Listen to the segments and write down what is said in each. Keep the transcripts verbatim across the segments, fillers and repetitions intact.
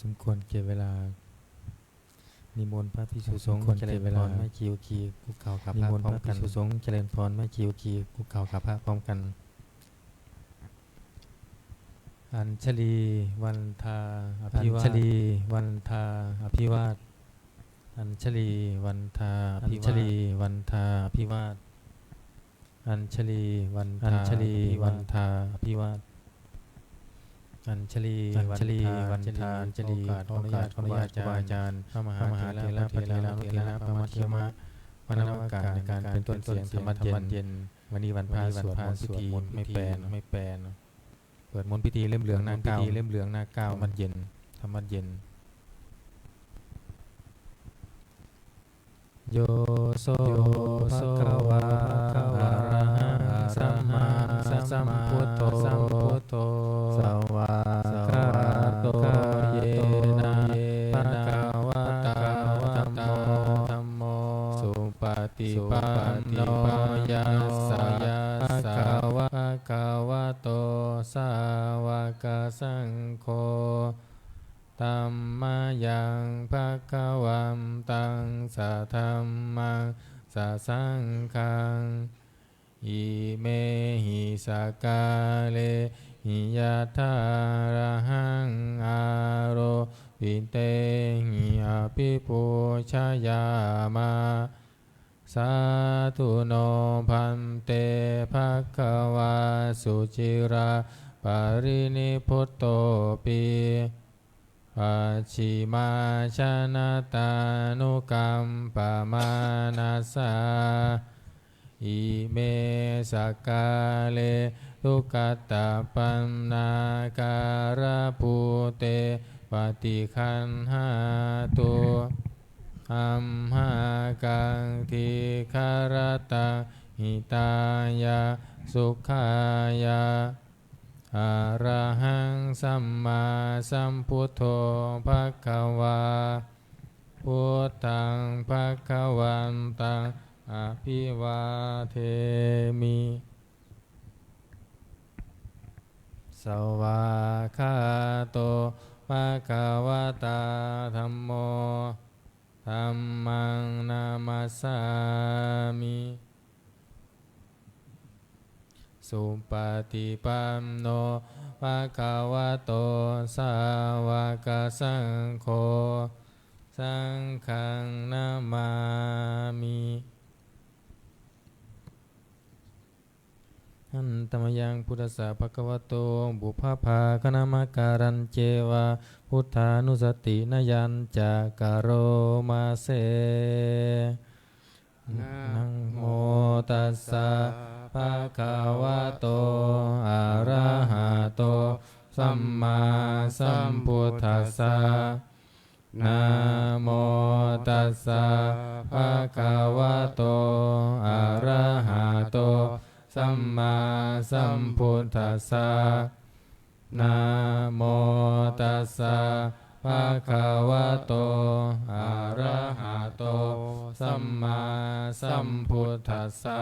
สมควรแก่เวลา นิมนต์พระภิกษุสงฆ์เจริญพรแม่ชีอุคี คุกเข่ากับพระพร้อมกัน นิมนต์พระภิกษุสงฆ์เจริญพรแม่ชีอุคี คุกเข่ากับพระพร้อมกัน Añjalī vandā abhivāda, Añjalī vandā abhivāda, Añjalī vandā abhivāda, Añjalī vandā abhivāda, Añjalī vandā, Añjalī vandā abhivāda, Añjalī, Añjalī vandā, Añjalī vandā. โอกาส ขออนุญาต ขออนุญาต ครูบาอาจารย์ พระมหาเถระ พระเถรานุเถระ พระมัชฌิมะ พระนวากา ในการเป็นต้นเสียงธรรมวัตรเย็น วันนี้วันพระ สวดมนต์พิธีไม่แปลเนาะ ไม่แปลเนาะ เปิดมนต์พิธีเล่มเหลืองหน้าเก้า เล่มเหลืองหน้าเก้า ธรรมวัตรเย็น ธรรมวัตรเย็น Yo so bhagavā arahaṃ sammāsambuddho, svākkhāto yena bhagavatā dhammo, supaṭipanno yassa bhagavato sāvakasaṅgho, tammayaṃ bhagavantaṃ sadhammaṃ sasaṅghaṃ, imehi sakkārehi yathārahaṃ āropitehi abhipūjayāma. Sādhu no bhante bhagavā suciraparinibbutopi,pacchimājanatānukampamānasā, ime sakkāre duggatapaṇṇākārabhūte paṭiggaṇhātu amhākaṃ dīgharattaṃ hitāya sukhāya. Arahaṃ sammāsambuddho bhagavā, buddhaṃ bhagavantaṃ abhivādemi. Svākkhāto bhagavatā dhammo, dhammaṃ namassāmi. Supaṭipanno bhagavato sāvakasaṅgho, saṅghaṃ namāmi. Handa mayaṃ buddhassa bhagavato pubbabhāganamakārañceva buddhānussatinayañca karoma se. Namo tassa bhagavato arahato sammāsambuddhassa. Namo tassa bhagavato arahato sammāsambuddhassa. Namo tassa bhagavato arahato sammāsambuddhassa.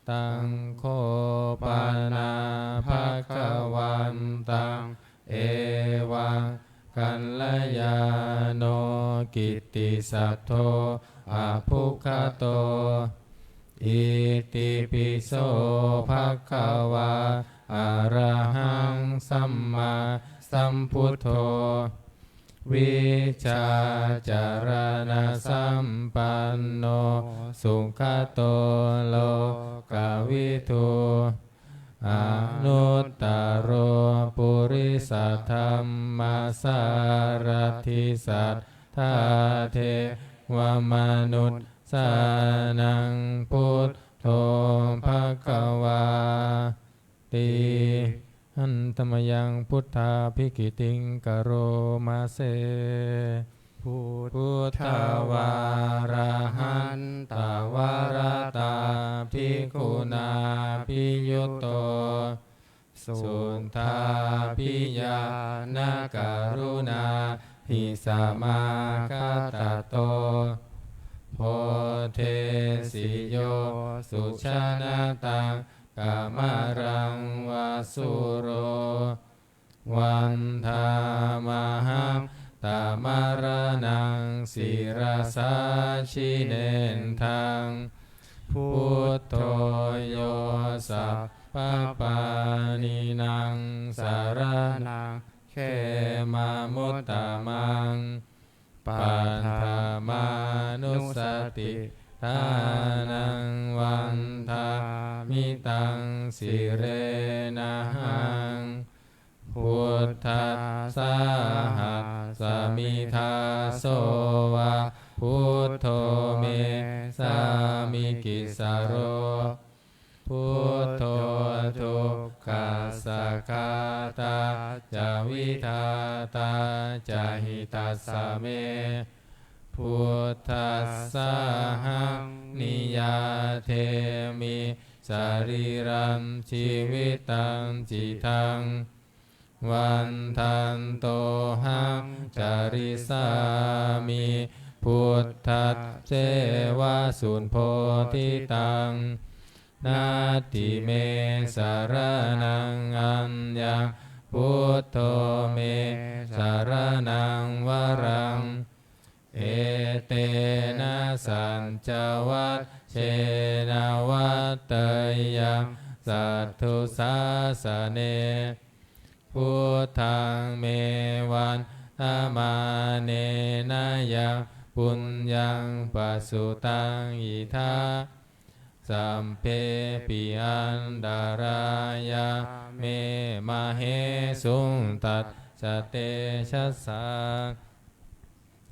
Taṃ kho pana bhagavantaṃ evaṃ kalyāṇo kittisatto abbhuggato. Itipi so bhagavā arahaṃ sammāsambuddho vijjācaraṇasampanno sugato lokavidū anuttaro purisadammasārathi satthā devamanussānaṃ buddho bhagavāti. Handa mayaṃ buddhābhigītiṃ karoma se. Buddhavārahantavaratādiguṇābhiyutto suddhābhiñāṇakaruṇābhisamāgatatto bodhesi yo sujanataṃ kamalaṃva sūro Vandāmahaṃ tamaraṇaṃ sirasā jinendaṃ. Buddho yo sabbapāṇīnaṃ saraṇaṃ khemamuttamaṃ. Paṭhamānussatiṭṭhānaṃ vandāmi taṃ sirenahaṃ. Buddhassāhasmi dāso va buddho me sāmikissaro. Buddho dukkhassa ghātā ca vidhātā ca hitassa me. Buddhassāhaṃ niyyādemi sarīrañjīvitañcidaṃ. Vandantohaṃ carissāmi buddhasseva subodhitaṃ. Natthi me saraṇaṃ aññaṃ buddho me saraṇaṃ varaṃ. Etena saccavajjena vaḍḍheyyaṃ satthu sāsane. Buddhaṃ me vandamānena yaṃ puññaṃ pasutaṃ idha. Sabbepi antarāyā me māhesuṃ tassa tejasā.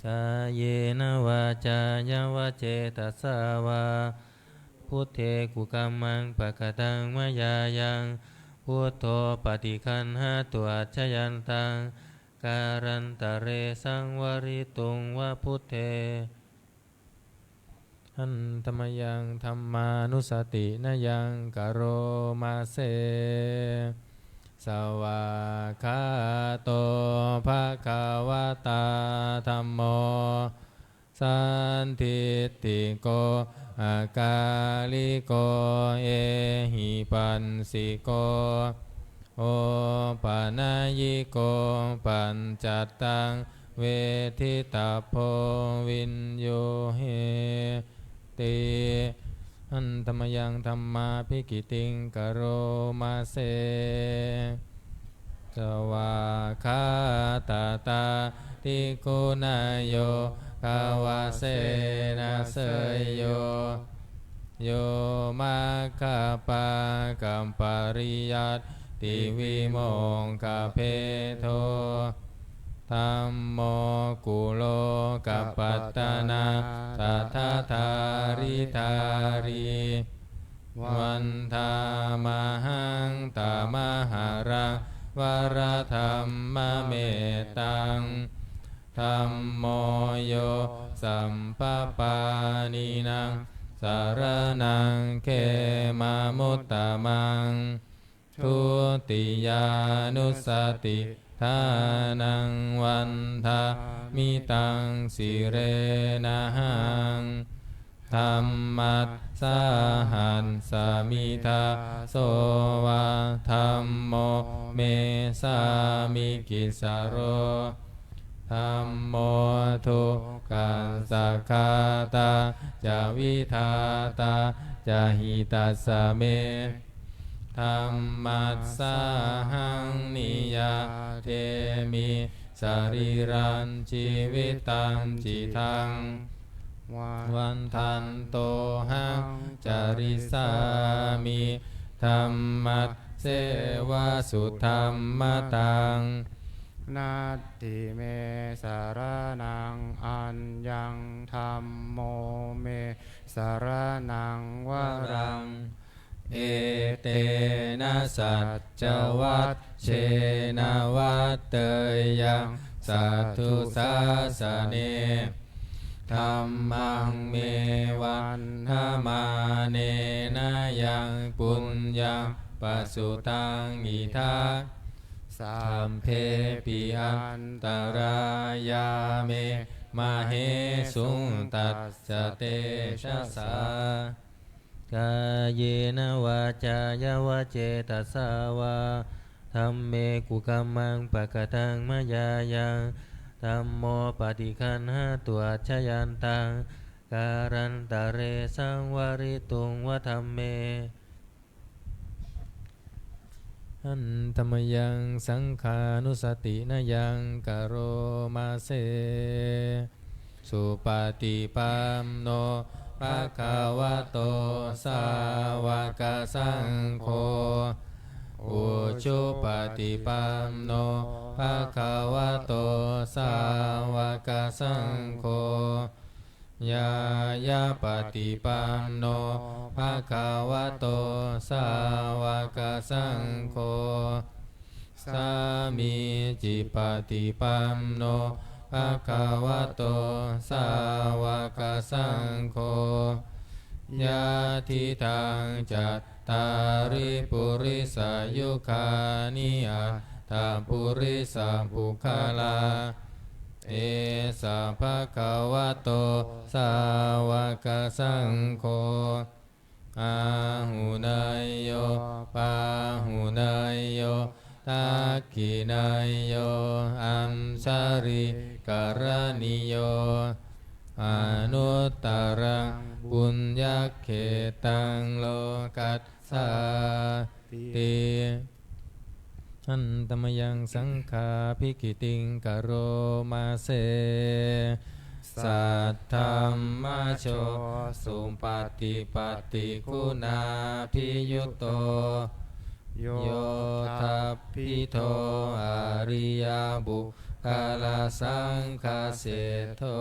Kāyena vācāya va cetasā vā, buddhe kukammaṃ pakataṃ mayā yaṃ, buddho paṭiggaṇhatu accayantaṃ, kālantare saṃvarituṃ va buddhe. Handa mayaṃ dhammānussatinayaṃ karoma se. Svākkhāto bhagavatā dhammo, sandiṭṭhiko akāliko ehipassiko, opanayiko paccattaṃ veditabbo viññūhīti. Handa mayaṃ dhammābhigītiṃ karoma se. Svākkhātatādiguṇayogavasena seyyo, yo maggapākapariyattivimokkhabhedo, dhammo kulokapatanā tadadhāridhārī. Vandāmahaṃ tamaharaṃ varadhammamettaṃ. Dhammo yo sabbapāṇīnaṃ saraṇaṃ khemamuttamaṃ. Dutiyānussatiṭṭhānaṃ vandāmi taṃ sirenahaṃ. Dhammassāhasmi dāso va dhammo me sāmikissaro. Dhammo dukkhassa ghātā ca vidhātā ca hitassa me. Dhammassāhaṃ niyyādemi sarīrañjīvitañcidaṃ. Vandantohaṃ carissāmi dhammasseva sudhammataṃ. Natthi me saraṇaṃ aññaṃ dhammo me saraṇaṃ varaṃ. Etena saccavajjena vaḍḍheyyaṃ satthu sāsane. Dhammaṃ me vandamānena yaṃ puññaṃ pasutaṃ idha. Sabbepi antarāyā me māhesuṃ tassa tejasā. Kāyena vācāya va cetasā vā, Dhamme kukammaṃ pakataṃ mayā yaṃ, dhammo paṭiggaṇhatu accayantaṃ, kālantare saṃvarituṃ va dhamme. Handa mayaṃ saṅghānussatinayaṃ karoma se. Supaṭipanno bhagavato sāvakasaṅgho, ujupaṭipanno bhagavato sāvakasaṅgho, ñāyapaṭipanno bhagavato sāvakasaṅgho, sāmīcipaṭipanno bhagavato sāvakasaṅgho, yadidaṃ cattāri purisayugāni aṭṭha purisapuggalā, esa bhagavato sāvakasaṅgho, āhuneyyo pāhuneyyo dakkhiṇeyyo añjalikaraṇīyo, anuttaraṃ puññakkhettaṃ lokassāti. Handa mayaṃ saṅghābhigītiṃ karoma se. Saddhammajo supaṭipattiguṇābhiyutto, yoṭṭhabbidho ariyapuggalasaṅghaseṭṭho,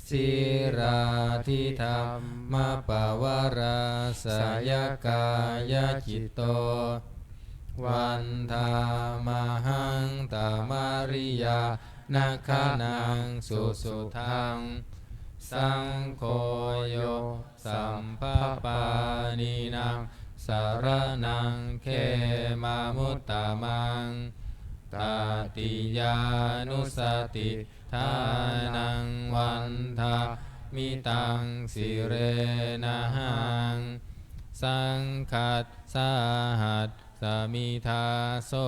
sīlādidhammapavarāsayakāyacitto, vandāmahaṃ tamariyāna gaṇaṃ susuddhaṃ. Saṅgho yo sabbapāṇīnaṃ saraṇaṃ khemamuttamaṃ, tatiyānussatiṭṭhānaṃ vandāmi taṃ sirenahaṃ. Saṅghassāhasmi dāso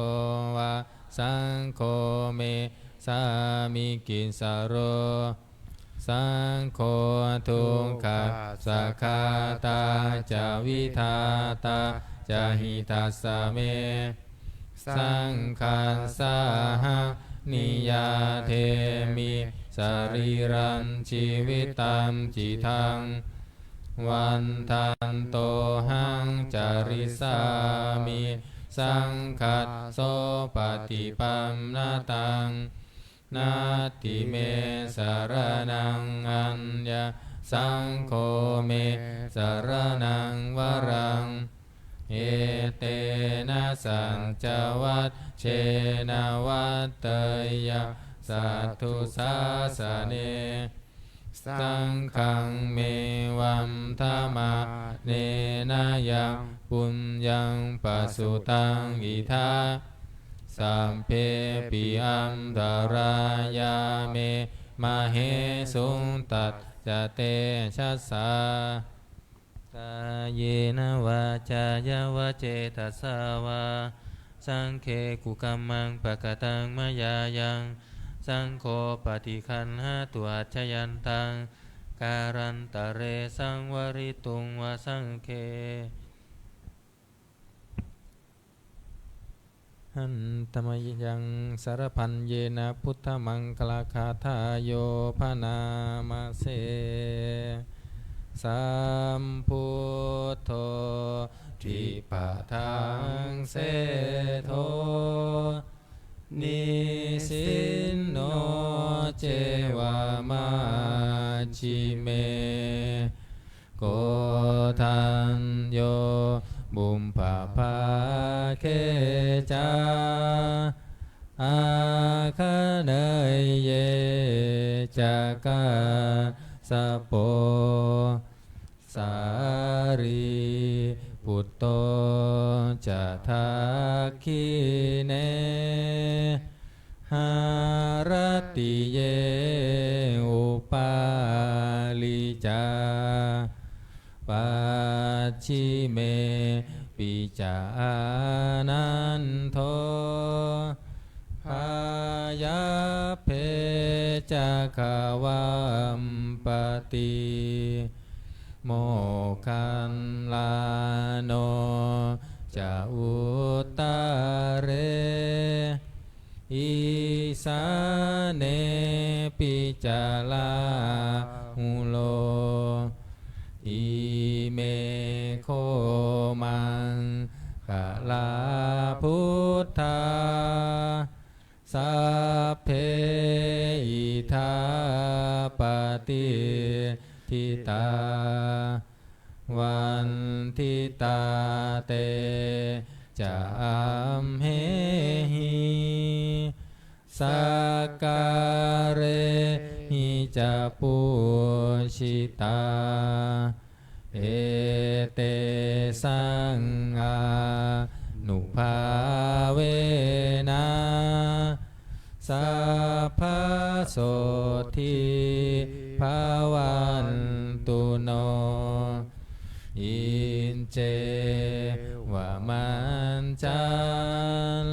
va, saṅgho me sāmikissaro, saṅgho dukkhassa ghātā ca vidhātā ca hitassa me. Saṅghassāhaṃ niyyādemi sarīrañjīvitañcidaṃ, vandantohaṃ carissāmi saṅghassopaṭipannataṃ. Natthi me saraṇaṃ aññaṃ, saṅgho me saraṇaṃ varaṃ, etena saccavajjena vaḍḍheyyaṃ satthu sāsane. Saṅghaṃ me vandamānena yaṃ puññaṃ pasutaṃ idha, sabbepi antarāyā me māhesuṃ tassa tejasā. Kāyena vācāya va cetasā vā, saṅghe kukammaṃ pakataṃ mayā yaṃ, saṅgho paṭiggaṇhatu accayantaṃ, kālantare saṃvarituṃ va saṅghe. Handa mayaṃ sarapaññena buddhamaṅgalagāthāyo bhaṇāma se. Sambuddho dipadaṃ seṭṭho, nisinno ceva majjhime, koṇḍañño pubbabhāge ca, āgaṇeyye ca kassapo, sārīputto ca dakkhiṇe, haratiye upāli ca, pacchime pi ca ānando, bhayabbhe ca gavampati, moggallāno ca uttare, isāne pi ca rāhulo. Ime kho maṅgalā buddhā, sabbe idha patiṭṭhitā, vanditā te ca amhehi, sakkārehi ca pūjitā, etesaṃ ānubhāvena sabbasotthī bhavantu no. Iccevamantaṃ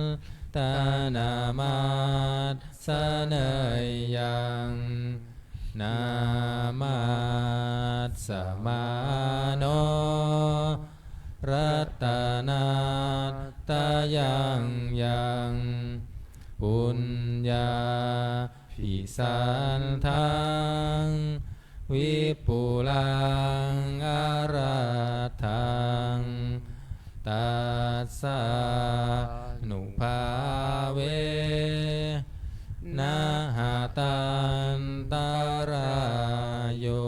ratanamattaneyyaṃ, namassamāno ratanattayaṃ, yaṃ puññā bhisandaṃ vipulaṃ arahattaṃ, tassānubhāvena hatantarāyo.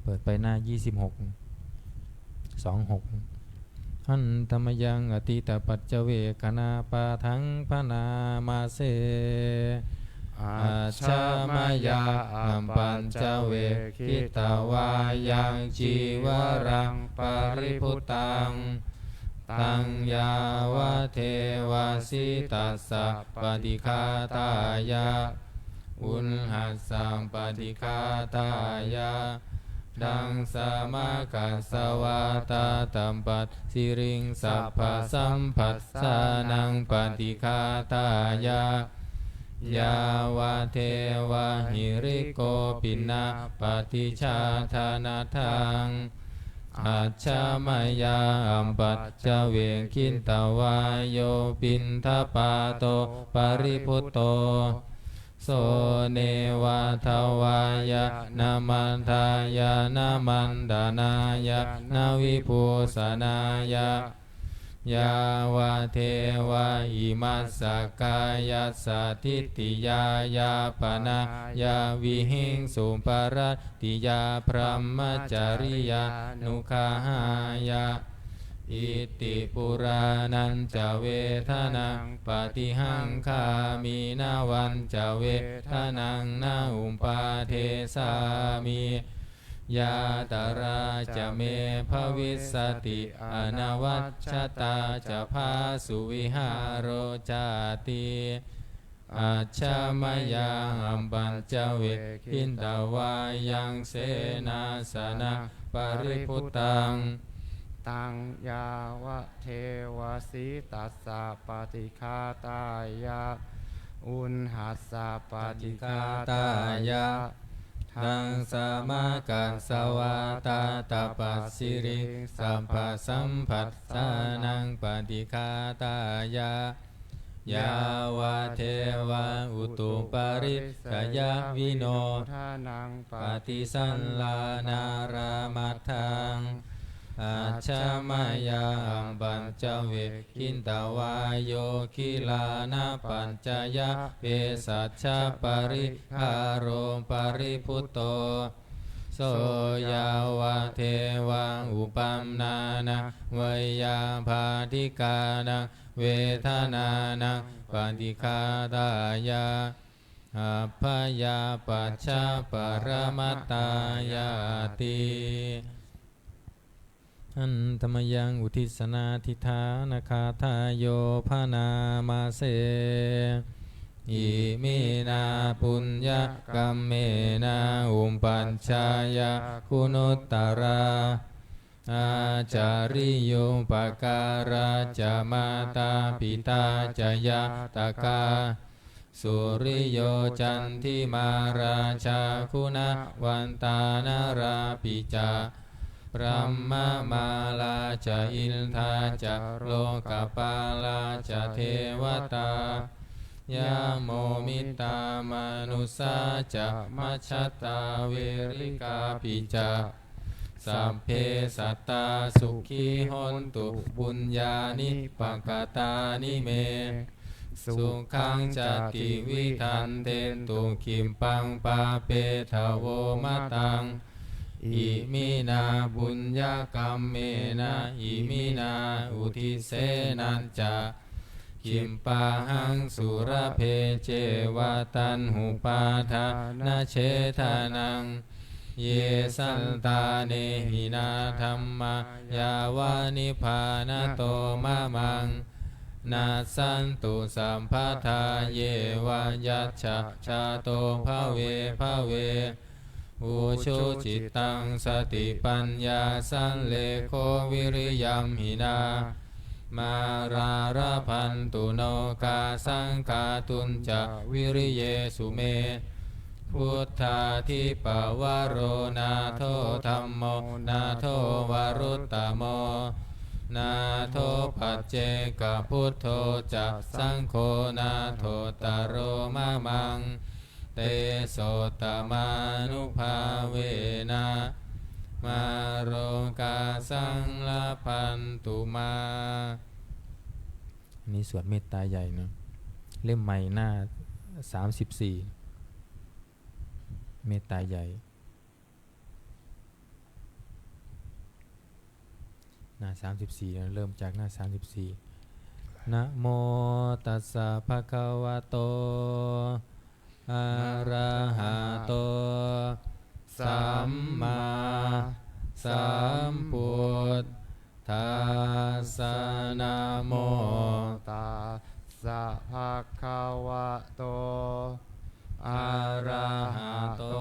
เปิดไปหน้า ยี่สิบหก สองหก Handa mayaṃ atītapaccavekkhaṇapāṭhaṃ bhaṇāma se. Ajja mayā apaccavekkhitvā yaṃ cīvaraṃ paribhuttaṃ, taṃ yāvadeva sītassa paṭighātāya, uṇhassa paṭighātāya, ḍaṃsamakasavātātapasiriṃsapasamphassānaṃ paṭighātāya, yāvadeva hirikopinapaṭicchādanatthaṃ. Ajja mayā apaccavekkhitvā yo piṇḍapāto paribhutto, so neva davāya na madāya na maṇḍanāya na vibhūsanāya, yāvadeva imassa kāyassa ṭhitiyā yāpanāya vihiṃsuparatiyā brahmacariyānuggahāya. Iti purāṇañca vedanaṃ paṭihaṅkhāmi navañca vedanaṃ na uppādessāmi. Yātrā ca me bhavissati anavajjatā ca phāsuvihāro cāti. Ajja mayā apaccavekkhitvā yaṃ senāsanaṃ paribhuttaṃ, taṃ yāvadeva sītassa paṭighātāya, uṇhassa paṭighātāya, ḍaṃsamakasavātātapasiriṃsapasamphassānaṃ paṭighātāya, yāvadeva utuparissayavinodanaṃ paṭisallānārāmatthaṃ. Ajja mayā apaccavekkhitvā yo gilānapaccayabhesajjaparibhāro paribhutto, so yāvadeva uppannānaṃ veyyābādhikānaṃ vedanānaṃ paṭighātāya, abyāpajjhaparamatāyāti. Handa mayaṃ uddissanādhiṭṭhānagāthāyo bhaṇāma se. Iminā puññakammena upajjhāyā guṇuttarā, Ācariyūpakārā ca mātā pitā ca ñātakā, suriyo candimā rājā guṇavantā narāpi ca, brahmamārā ca indā ca lokapālā ca devatā, yamo mittā manussā ca majjhattā verikāpi ca, sabbe sattā sukhī hontu puññāni pakatāni me, sukhañca tividhaṃ dentu khippaṃ pāpetha vo mataṃ. Iminā puññakammena iminā uddisena ca, khippāhaṃ sulabhe ceva taṇhupādānachedanaṃ. Ye santāne hinā dhammā yāva nibbānato mamaṃ, nassantu sabbadā yeva yattha jāto bhave bhave. Ujucittaṃ satipaññā sallekho viriyamhinā, mārā labhantu nokāsaṃ kātuñca viriyesu me. Buddhādhipavaro nātho dhammo nātho varuttamo, nātho paccekabuddho ca saṅgho nāthottaro mamaṃ. Tesottamānubhāvena mārokāsaṃ labhantu mā. อันนี้สวดเมตตาใหญ่นะ เล่มใหม่หน้าสามสิบสี่ เมตตาใหญ่ หน้าสามสิบสี่ เริ่มจากหน้าสามสิบสี่ Namo tassa bhagavato arahato sammāsambuddhassa. Namo tassa bhagavato arahato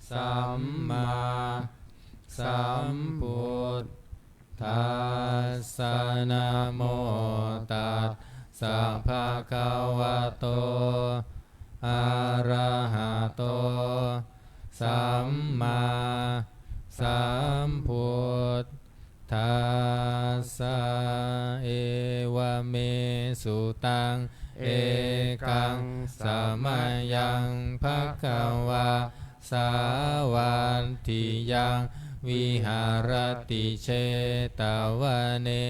sammāsambuddhassa. Namo tassa bhagavato arahato sammāsambuddhassa. Evamesutaṃ. Ekaṃ samayaṃ bhagavā sāvatthiyaṃ viharati jetavane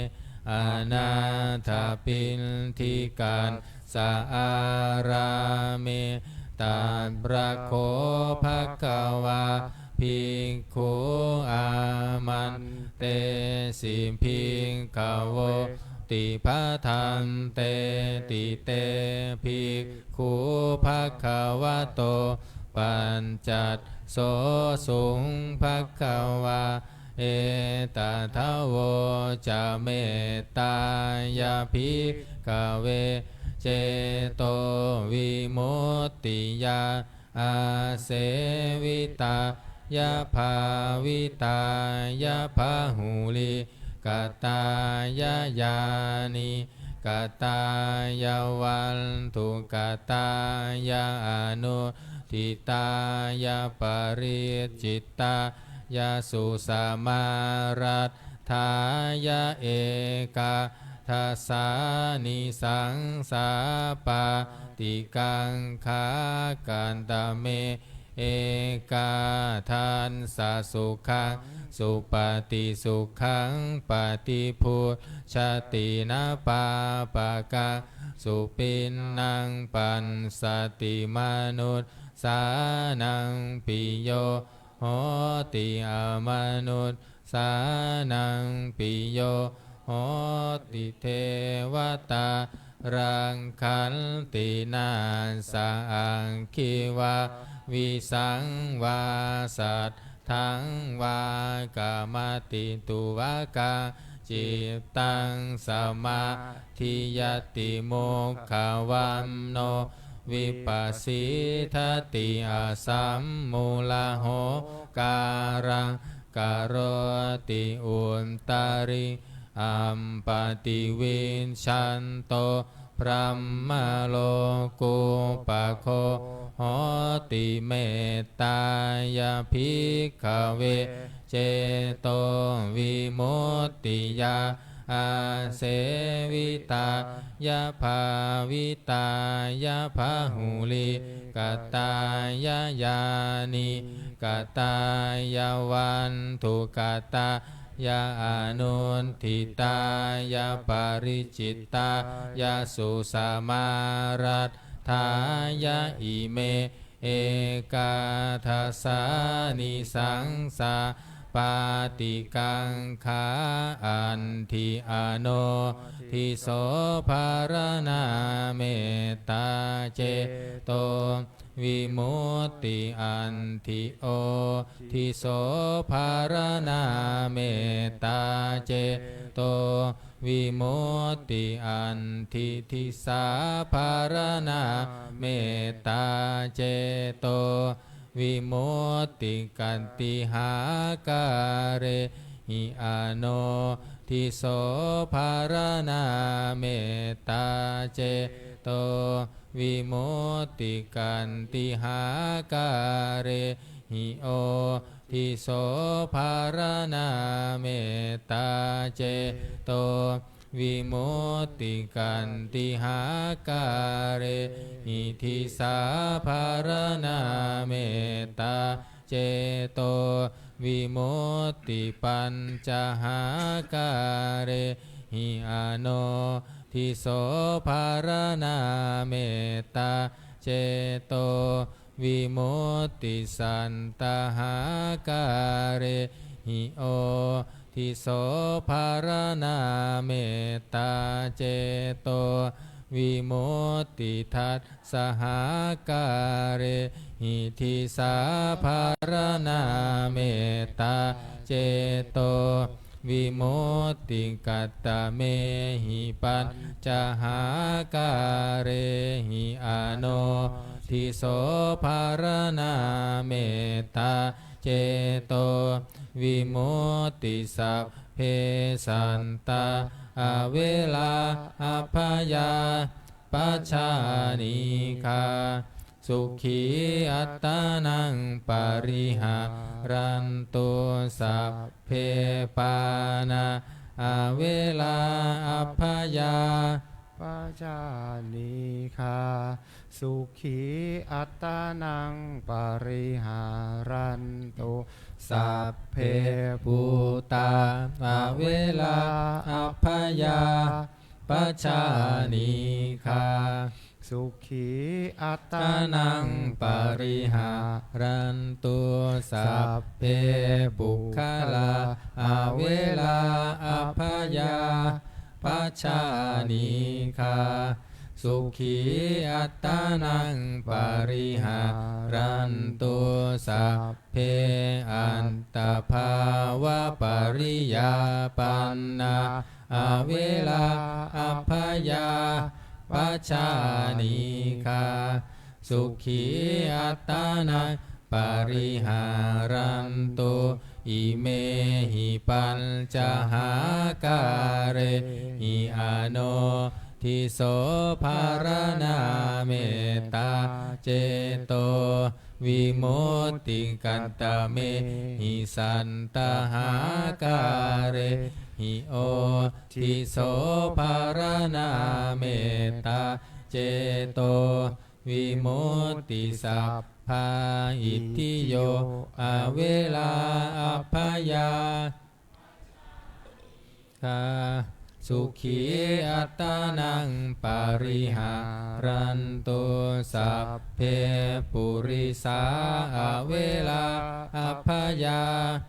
anāthapiṇḍikassa ārāme. Tatra kho bhagavā bhikkhū āmantesi bhikkhavoti. Bhadanteti te bhikkhū bhagavato paccassosuṃ. Bhagavā etadavoca: Mettāya bhikkhave cetovimuttiyā āsevitāya bhāvitāya bahulīkatāya yānīkatāya vatthukatāya anuṭṭhitāya paricitāya susamāraddhāya ekādasānisaṃsā pāṭikaṅkhā. Katame ekādasasukhaṃ supati, sukhaṃ paṭibujjhati, na pāpakaṃ supinaṃ passati, manussānaṃ piyo hoti, amanus sānaṃ piyo hoti, devatā rakkhanti, nāssa aggi vā visaṃ vā satthaṃ vā kamati, tuvakaṃ cittaṃ samādhiyati, mukhavaṇṇo vippasīdati, asammūḷho kālaṃ karoti uttariṃ appaṭivijjhanto brahmalokūpago hoti. Mettāya bhikkhave cetovimuttiya āsevitāya bhāvitāya bahulīkatāya yānīkatāya vatthukatāya anuṭṭhitāya paricitāya susamāraddhāya ime ekādasānisaṃsā pāṭikaṅkhā atthi anodhiso pharaṇā mettā ceto vimutti atthi odhiso pharaṇā mettā ceto vimutti atthi disā pharaṇā mettā ceto vimutti kattihākārehi anodhiso pharaṇā mettā ceto vimutti kattihākārehi odhiso pharaṇā mettā ceto vimutti kattihākārehi disā pharaṇā mettā ceto vimutti pañcahākārehi anodhiso pharaṇā mettā ceto vimutti sattahākārehi odhiso pharaṇā mettā ceto vimutti dasahākārehi disā pharaṇā mettā ceto vimutti katamehi pañcahākārehi anodhiso pharaṇā mettā ceto vimutti sabbe sattā averā abyāpajjhā anīghā sukhī attānaṃ pariharantu. Sabbe pāṇā averā abyāpajjhā anīghā sukhī attānaṃ pariharantu. Sabbe bhūtā averā abyāpajjhā anīghā sukhī attānaṃ pariharantu. Sabbe puggalā averā abyāpajjhā anīghā sukhī attānaṃ pariharantu. Sabbe attabhāvapariyāpannā averā abyāpajjhā anīghā sukhī attānaṃ pariharantu. Imehi pañcahākārehi anodhiso pharaṇā mettā ceto vimutti. Katamehi sattahākārehi odhiso pharaṇā mettā ceto vimutti. Sabbā itthiyo averā abyā- sukhī attānaṃ pariharantu. Sabbe purisā averā abyāpajjhā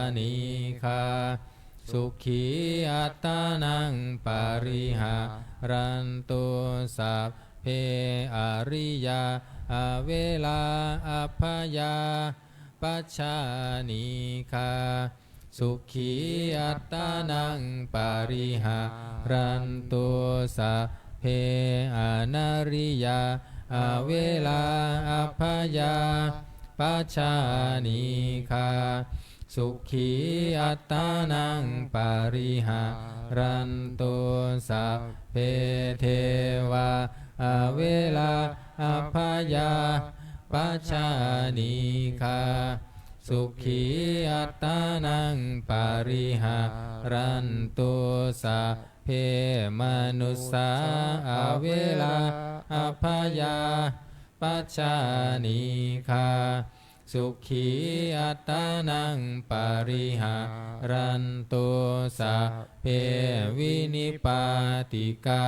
anīghā sukhī attānaṃ pariharantu. Sabbe ariyā averā abyā- pajjhā anīghā sukhī attānaṃ pariharantu. Sabbe anariyā averā abyāpajjhā Sukhī attānaṃ pariharantu sabbe devā averā abyāpajjhā anīghā. Sukhī attānaṃ pariharantu sabbe manussā averā abyāpajjhā anīghā. Sukhī attānaṃ pariharantu sabbe vinipātikā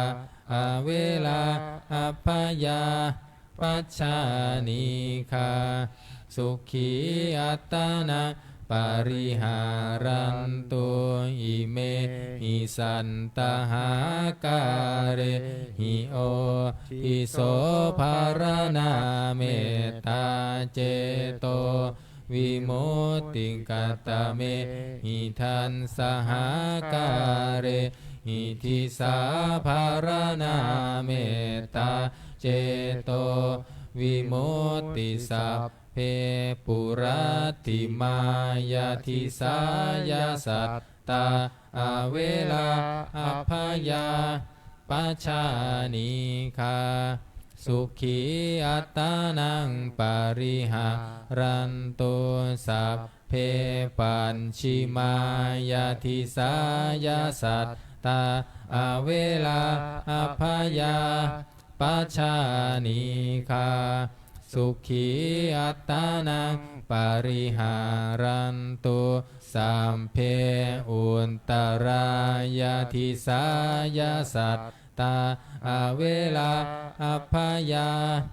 averā abyāpajjhā anīghā. Sukhī attānaṃ pariharantu imehi sattahākārehi otiso pharaṇā mettā ceto vimutti katamehi dasahākārehi disā pharaṇā mettā ceto vimutti sabbe puratthimāya disāya sattā averā abyāpajjhā anīghā. Sukhī attānaṃ pariharantu sabbe pacchimāya disāya sattā averā abyāpajjhā anīghā. Sukhī attānaṃ pariharantu sabbe uttarāya disāya sattā averā abyāpajjhā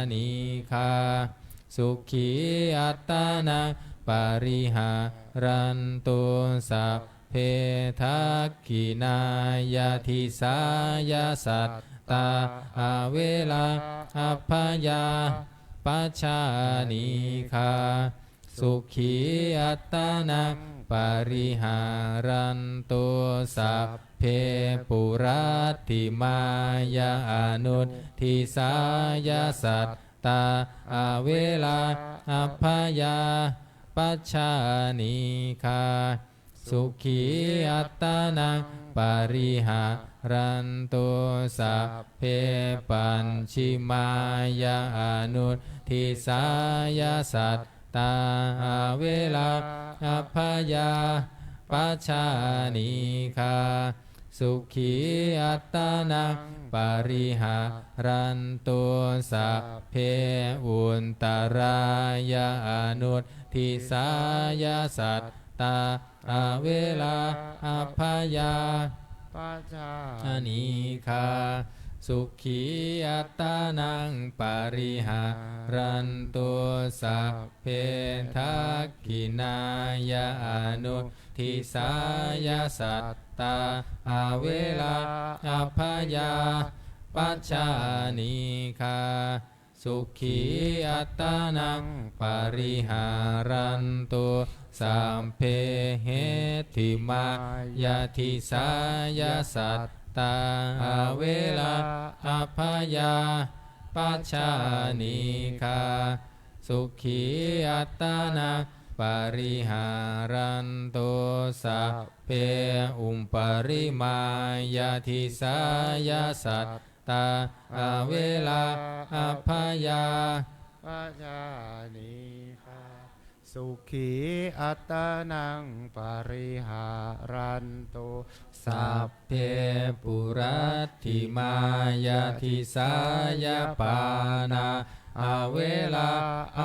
anīghā. Sukhī attānaṃ pariharantu sabbe dakkhiṇāya disāya sattā averā abyāpajjhā anīghā. Sukhī attānaṃ pariharantu sabbe puratthimāya anudisāya sattā averā abyāpajjhā anīghā. Sukhī attānaṃ pariharantu sabbe pacchimāya anudisāya sattā averā abyāpajjhā anīghā. Sukhī attānaṃ pariharantu sabbe uttarāya anudisāya sattā averā abyāpajjhā anīghā. Sukhī attānaṃ pariharantu sabbe dakkhiṇāya anudisāya sattā averā abyāpajjhā anīghā. Sukhī attānaṃ pariharantu sabbe heṭṭhimāya disāya sattā averā abyāpajjhā anīghā. Sukhī attānaṃ pariharantu sabbe uparimāya disāya sattā averā abyāpajjhā anīghā. Sukhī attānaṃ pariharantu sabbe puratthimāya disāya pāṇā averā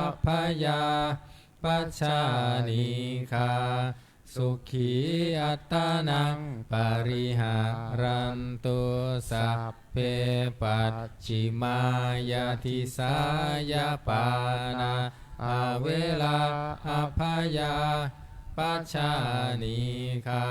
abyāpajjhā anīghā. Sukhī attānaṃ pariharantu sabbe pacchimāya disāya pāṇā averā abyāpajjhā anīghā.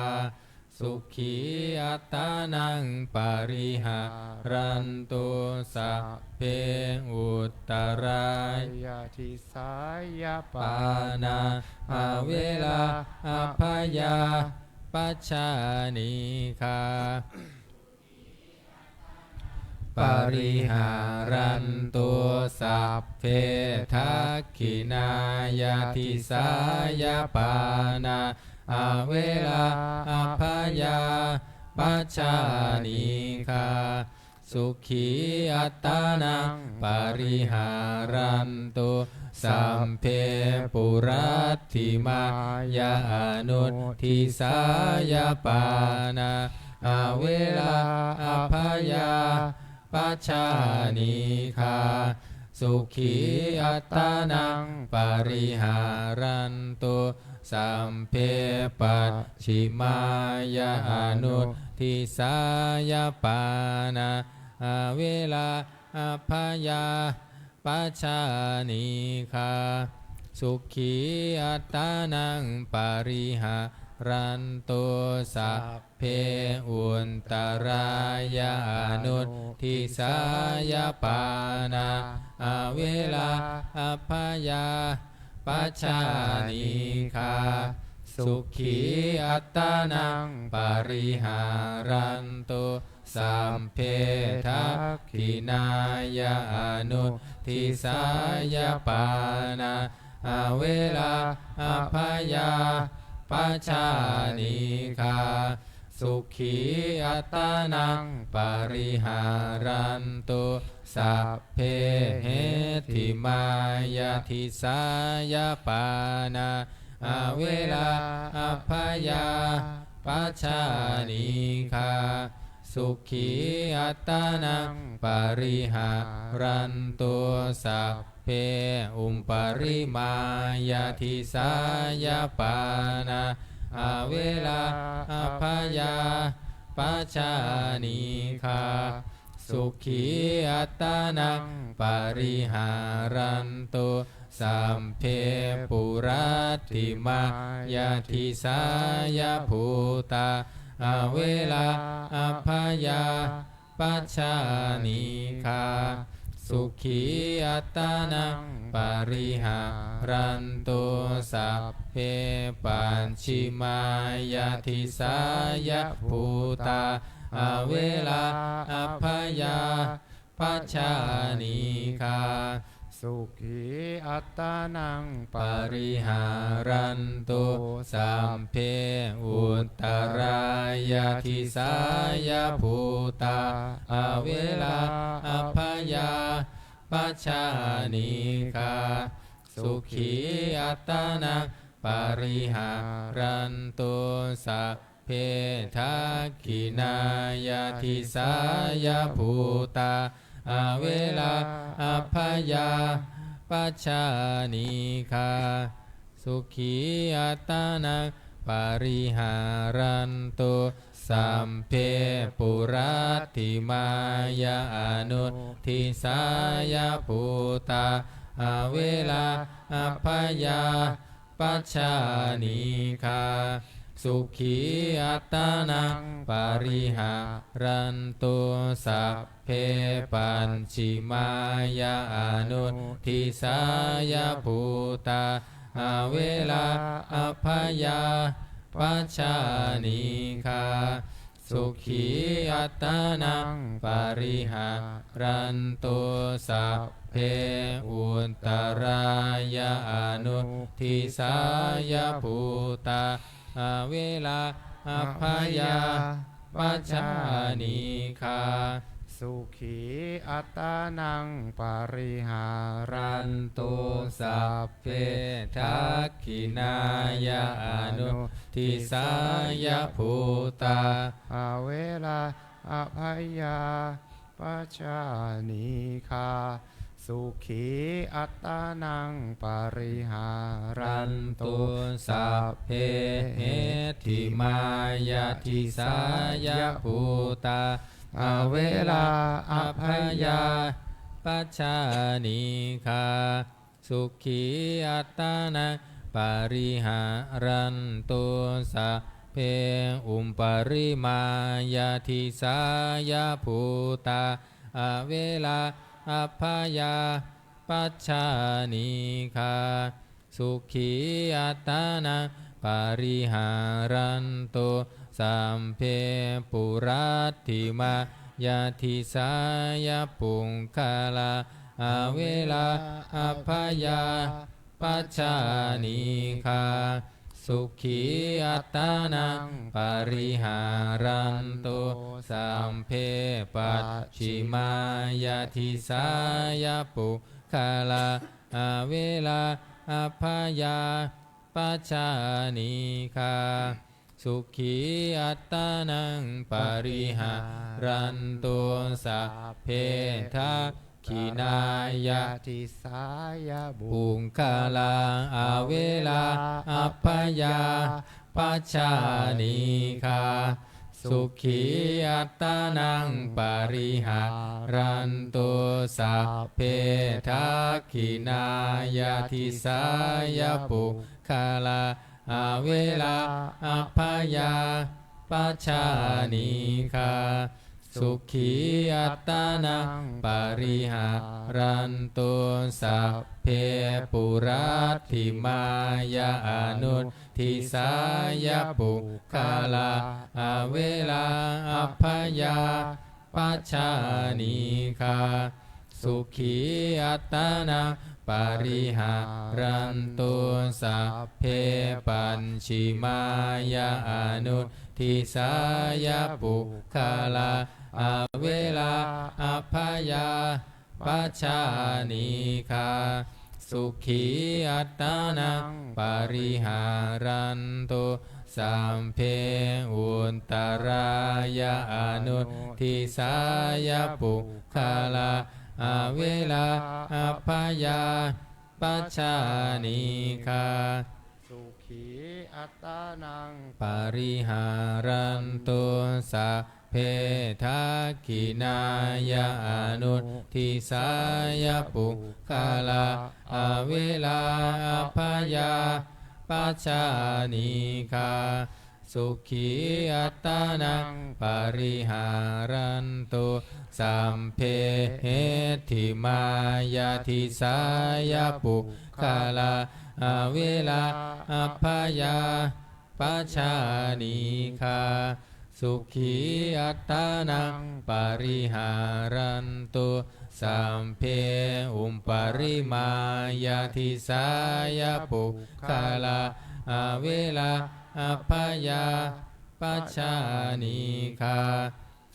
Sukhī attānaṃ pariharantu sabbe uttarāya disāya pāṇā averā abyāpajjhā anīghā. Pariharantu sabbe dakkhiṇāya disāya pāṇā averā abyāpajjhā anīghā sukhī attānaṃ pariharantu. Sabbe puratthimāya anudisāya pāṇā averā abyāpajjhā anīghā sukhī attānaṃ pariharantu. Sabbe pacchimāya anudisāya pāṇā averā abyāpajjhā anīghā sukhī attānaṃ pariharantu. Sabbe uttarāya anudisāya pāṇā averā abyāpajjhā anīghā sukhī attānaṃ pariharantu. Sabbe dakkhiṇāya anudisāya pāṇā averā abyāpajjhā anīghā sukhī attānaṃ pariharantu. Sabbe heṭṭhimāya disāya pāṇā averā abyāpajjhā anīghā sukhī attānaṃ pariharantu. Sabbe uparimāya disāya pāṇā averā abyāpajjhā anīghā sukhī attānaṃ pariharantu. Sabbe puratthimāya disāya bhūtā averā abyāpajjhā anīghā sukhī attānaṃ pariharantu. Sabbe pacchimāya disāya bhūtā averā abyāpajjhā anīghā sukhī attānaṃ pariharantu. Sabbe uttarāya disāya bhūtā averā abyāpajjhā anīghā sukhī attānaṃ pariharantu. Sabbe dakkhiṇāya disāya bhūtā averā abyāpajjhā anīghā sukhī attānaṃ pariharantu. Sabbe puratthimāya anudisāya bhūtā averā abyāpajjhā anīghā sukhī attānaṃ pariharantu. Sabbe pacchimāya anudisāya bhūtā averā abyāpajjhā anīghā sukhī attānaṃ pariharantu. Sabbe uttarāya anudisāya bhūtā averā abyāpajjhā anīghā sukhī attānaṃ pariharantu. Sabbe dakkhiṇāya anudisāya bhūtā averā abyāpajjhā anīghā sukhī attānaṃ pariharantu. Sabbe heṭṭhimāya disāya bhūtā averā abyāpajjhā anīghā sukhī attānaṃ pariharantu. Sabbe uparimāya disāya bhūtā averā abyāpajjhā anīghā sukhī attānaṃ pariharantu. Sabbe puratthimāya disāya puggalā averā abyāpajjhā anīghā sukhī attānaṃ pariharantu. Sabbe pacchimāya disāya puggalā averā abyāpajjhā anīghā sukhī attānaṃ pariharantu. Sabbe dakkhiṇāya disāya puggalā averā abyāpajjhā anīghā sukhī attānaṃ pariharantu. Sabbe dakkhiṇāya disāya puggalā averā abyāpajjhā anīghā sukhī attānaṃ pariharantu. Sabbe puratthimāya anudisāya puggalā averā abyāpajjhā anīghā sukhī attānaṃ pariharantu. Sabbe pacchimāya anudisāya puggalā averā abyāpajjhā anīghā sukhī attānaṃ pariharantu. Sabbe uttarāya anudisāya puggalā averā abyāpajjhā anīghā sukhī attānaṃ pariharantu. Sabbe dakkhiṇāya anudisāya puggalā averā abyāpajjhā anīghā sukhī attānaṃ pariharantu. Sabbe heṭṭhimāya disāya puggalā averā abyāpajjhā anīghā sukhī attānaṃ pariharantu. Sabbe uparimāya disāya puggalā averā abyāpajjhā anīghā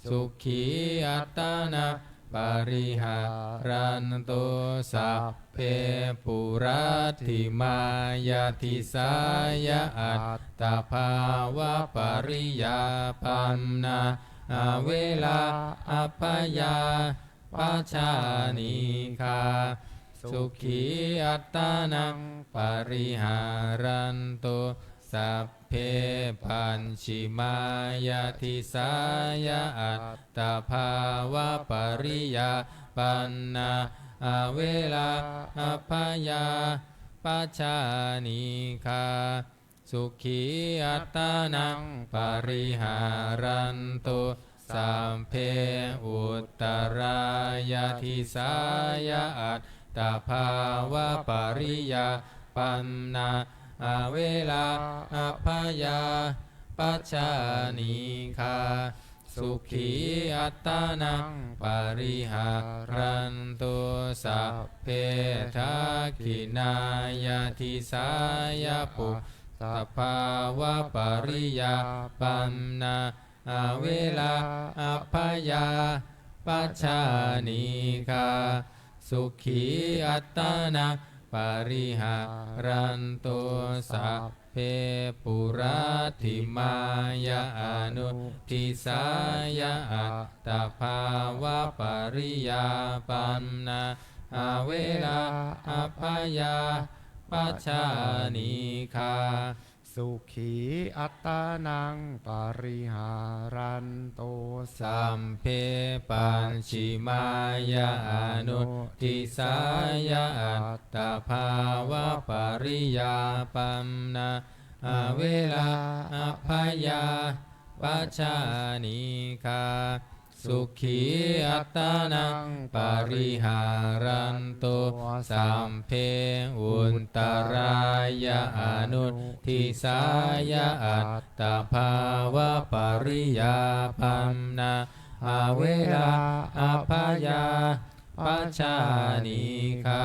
sukhī attānaṃ pariharantu. Sabbe puratthimāya disāya attabhāvapariyāpannā averā abyāpajjhā anīghā sukhī attānaṃ pariharantu. Sabbe pacchimāya disāya attabhāvapariyāpannā averā abyāpajjhā anīghā sukhī attānaṃ pariharantu. Sabbe uttarāya disāya attabhāvapariyāpannā averā abyāpajjhā anīghā sukhī attānaṃ pariharantu. Sabbe dakkhiṇāya disāya attabhāvapariyāpannā averā abyāpajjhā anīghā sukhī attānaṃ pariharantu. Sabbe puratthimāya anudisāya attabhāvapariyāpannā averā abyāpajjhā anīghā sukhī attānaṃ pariharantu. Sabbe pacchimāya anudisāya attabhāvapariyāpannā averā abyāpajjhā anīghā sukhī attānaṃ pariharantu. Sabbe uttarāya anudisāya attabhāvapariyāpannā averā abyā pajānīgā.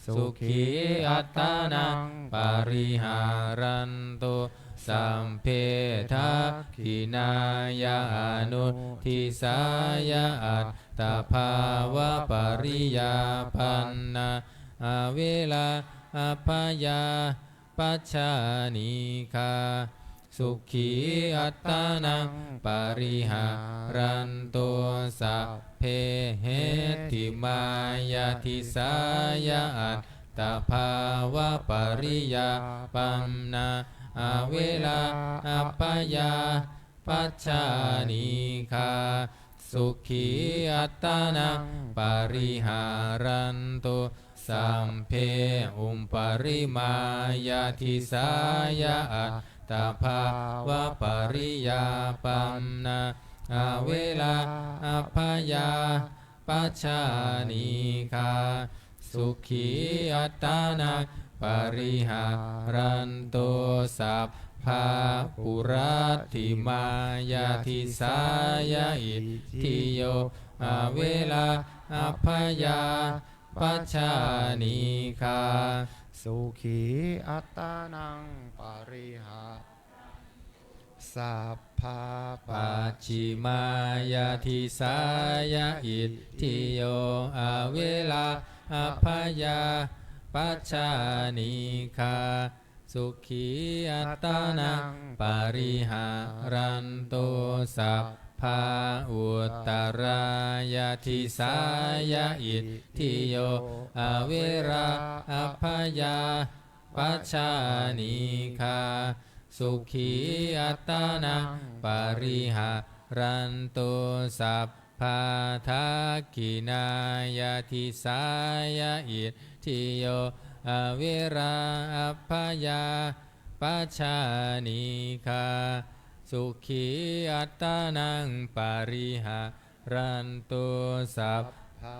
Sukhī attānaṃ pariharantu, sabbe dakkhiṇāya anuddisāya attabhāvapariyāpannā averā abyāpajjhā pajānīgā. Sukhī attānaṃ pariharantu, sabbe heṭṭhimāya disāya attabhāvapariyāpannā averā abyāpajjhā pajānīgā. Sukhī attānaṃ pariharantu, sabbe uparimāya disāya attabhāvapariyāpannā averā abyāpajjhā pajānīgā. Sukhī attānaṃ pariharantu, sabbā puratthimāya disāya itthiyo averā abyāpajjhā pajānīgā. Sukhī attānaṃ pariha sabbā pacchimāya disāya itthiyo averā abyāpajjhā pajānīgā. Sukhī attānaṃ pariharantu, sabbā uttarāya disāya itthiyo averā abyāpajjhā pajānīgā. Sukhī attānaṃ pariharantu, sabbā dakkhiṇāya disāya itthiyo averā abyāpajjhā pajānīgā. Sukhī attānaṃ pariharantu, sabbā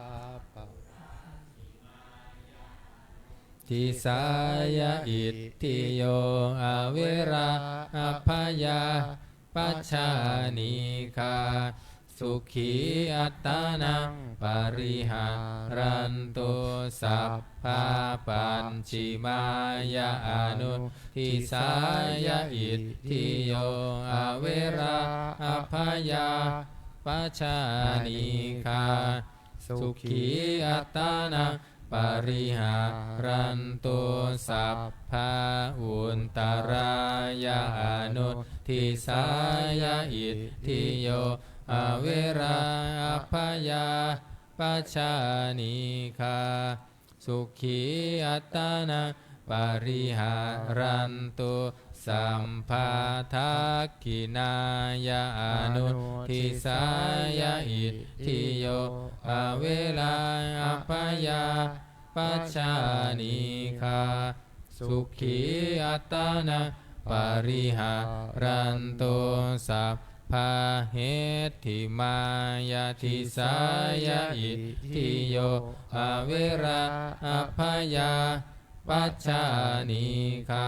disāya itthiyo averā abyāpajjhā pajānīgā. Sukhī attānaṃ pariharantu, sabbā pacchimāya anudisāya itthiyo averā abyāpajjhā pajānīgā. Sukhī attānaṃ pariharantu, sabbā uttarāya anudisāya itthiyo averā abyāpajjhā pajānīgā. Sukhī attānaṃ pariharantu, sabbā dakkhiṇāya anudisāya itthiyo averā abyāpajjhā pajānīgā. Sukhī attānaṃ pariharantu, sabbā heṭṭhimāya disāya itthiyo averā abyāpajjhā pajānīgā.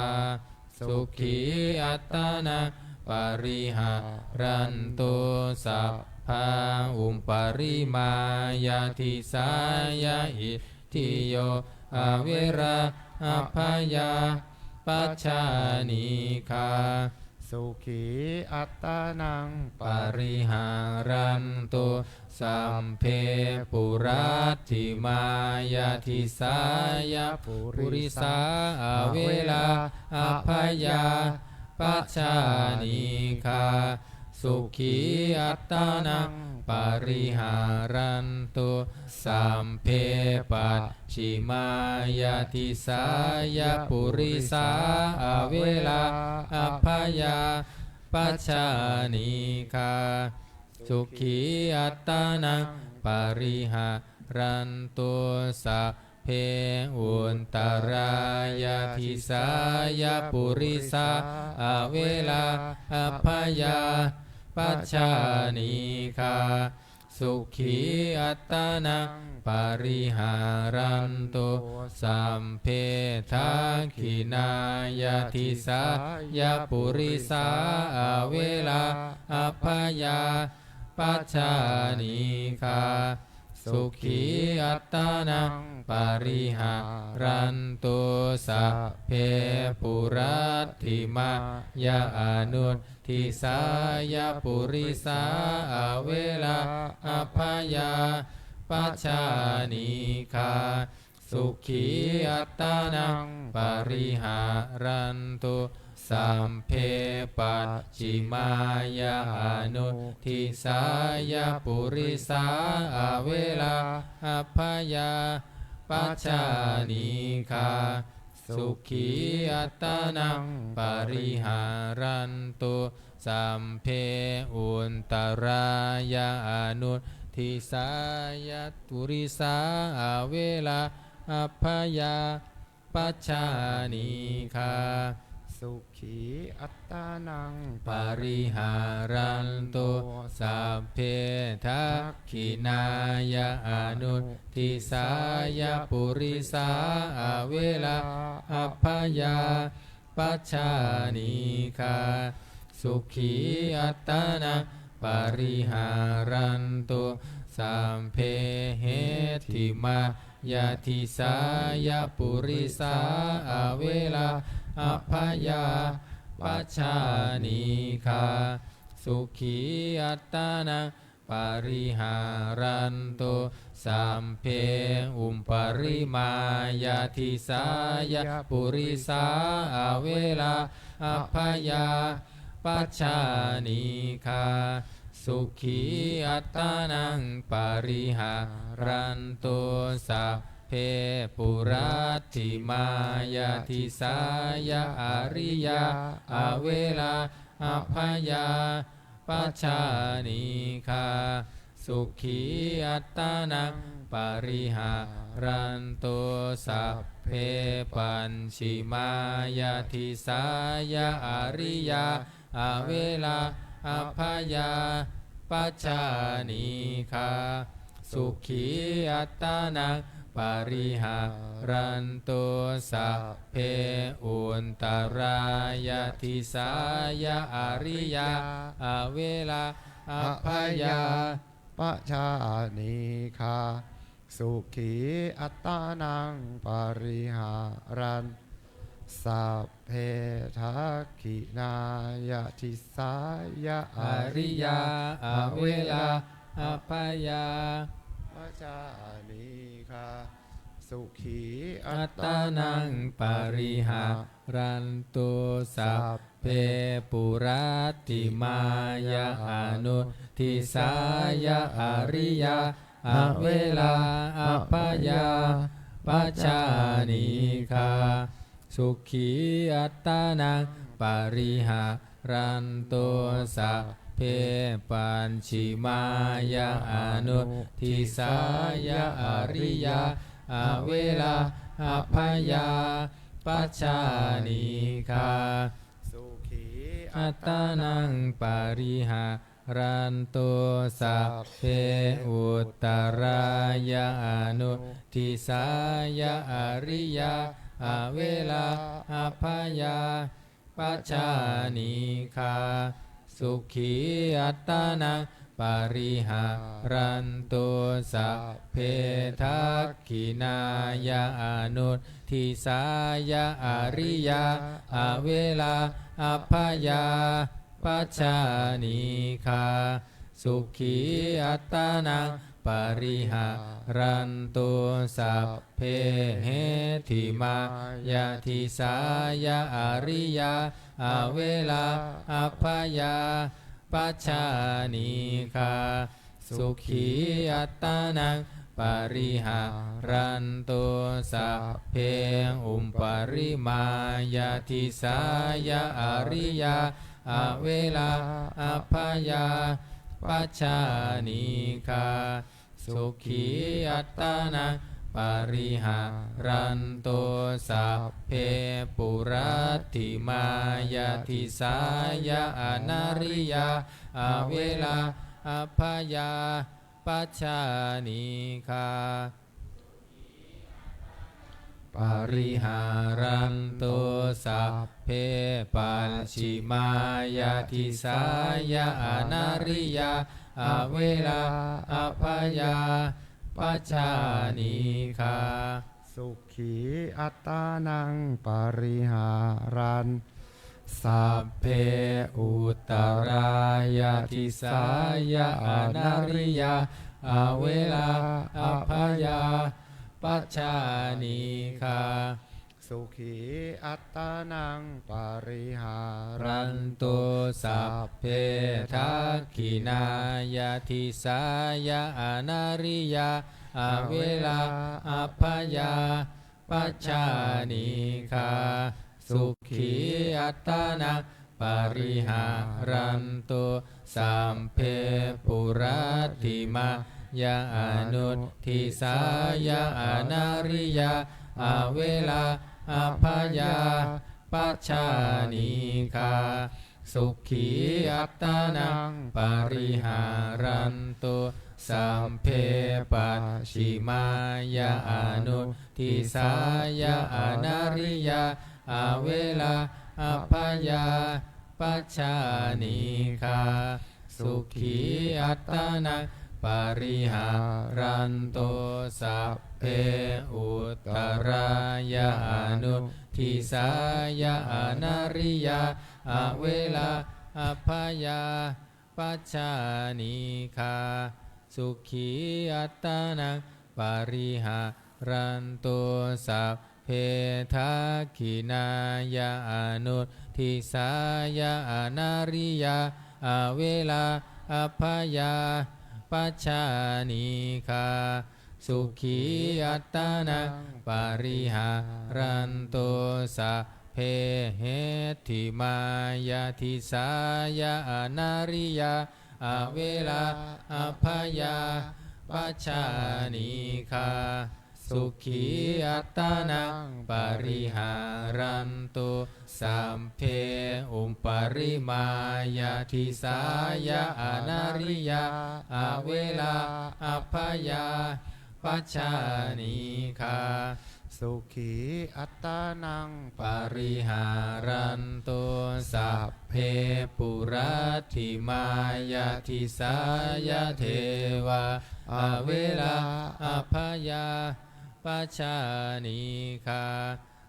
Sukhī attānaṃ pariharantu, sabbā uparimāya disāya itthiyo averā abyāpajjhā pajānīgā. Sukhī attānaṃ pariharantu, sabbe puratthimāya disāya purisā averā abyāpajjhā pajānīgā. Sukhī attānaṃ pariharantu, sabbe pacchimāya disāya purisā averā abyāpajjhā pajānīgā. Sukhī attānaṃ pariharantu, sabbe uttarāya disāya purisā averā abyāpajjhā pajānīgā. Sukhī attānaṃ pariharantu, sabbe dakkhiṇāya disāya purisā averā abyāpajjhā pajānīgā. sukhī attānaṃ pariharantu. Sabbe puratthimāya anuddisāya purisā averā abyāpajjhā anīghā sukhī attānaṃ pariharantu. Sabbe pacchimāya anuddisāya purisā averā abyāpajjhā anīghā sukhī attānaṃ pariharantu. Sabbe uttarāya anuddisāya purisā averā abyāpajjhā anīghā sukhī attānaṃ pariharantu. Sabbe dakkhiṇāya anuddisāya purisā averā abyāpajjhā anīghā sukhī attānaṃ pariharantu. Sabbe heṭṭhimāya disāya purisā averā abyāpajjhā anīghā sukhī attānaṃ pariharantu. Sabbe uparimāya disāya purisā averā abyāpajjhā anīghā sukhī attānaṃ pariharantu. Sabbe puratthimāya disāya ariyā averā abyāpajjhā anīghā sukhī attānaṃ pariharantu. Sabbe pacchimāya disāya ariyā averā abyāpajjhā anīghā sukhī attānaṃ pariharantu. Sabbe uttarāya disāya ariyā averā abyāpajjhā anīghā sukhī attānaṃ pariharantu. Sabbe dakkhiṇāya disāya ariyā averā abyāpajjhā anīghā sukhī attānaṃ pariharantu. Sabbe puratthimāya anuddisāya ariyā averā abyāpajjhā anīghā sukhī attānaṃ pariharantu. Sabbe pacchimāya anuddisāya ariyā averā abyāpajjhā anīghā sukhī attānaṃ pariharantu. Sabbe uttarāya anuddisāya ariyā averā abyāpajjhā anīghā sukhī attānaṃ pariharantu. Sabbe dakkhiṇāya anuddisāya ariyā averā abyāpajjhā anīghā sukhī attānaṃ pariharantu. Sabbe heṭṭhimāya disāya ariyā averā abyāpajjhā anīghā sukhī attānaṃ pariharantu. Sabbe uparimāya disāya ariyā averā abyāpajjhā anīghā sukhī attānaṃ pariharantu. Sabbe puratthimāya disāya anariyā averā abyāpajjhā anīghā pariharantu. Sabbe pacchimāya disāya anariyā averā abyā pajānīgā. Sukhī attānaṃ pariharantu. Sabbe uttarāya disāya anariyā averā abyāpajjhā pajānīgā. Sukhī attānaṃ pariharantu. Sabbe dakkhiṇāya disāya anariyā averā abyāpajjhā pajānīgā. Sukhī attānaṃ pariharantu. Sabbe puratthimāya anudisāya anariyā averā abyāpajjhā pajānīgā. Sukhī attānaṃ pariharantu. Sabbe pacchimāya anudisāya anariyā averā abyāpajjhā pajānīgā. Sukhī attānaṃ pariharantu. Sabbe uttarāya anudisāya anariyā averā abyāpajjhā pajānīgā. Sukhī attānaṃ pariharantu. Sabbe dakkhiṇāya anudisāya anariyā averā abyāpajjhā pajānīgā. Sukhī attānaṃ pariharantu. Sabbe heṭṭhimāya disāya anariyā averā abyāpajjhā pajānīgā. Sukhī attānaṃ pariharantu. Sabbe uparimāya disāya anariyā averā abyāpajjhā pajānīgā. Sukhī attānaṃ pariharantu. Sabbe puratthimāya disāya devā averā abyāpajjhā pajānīgā.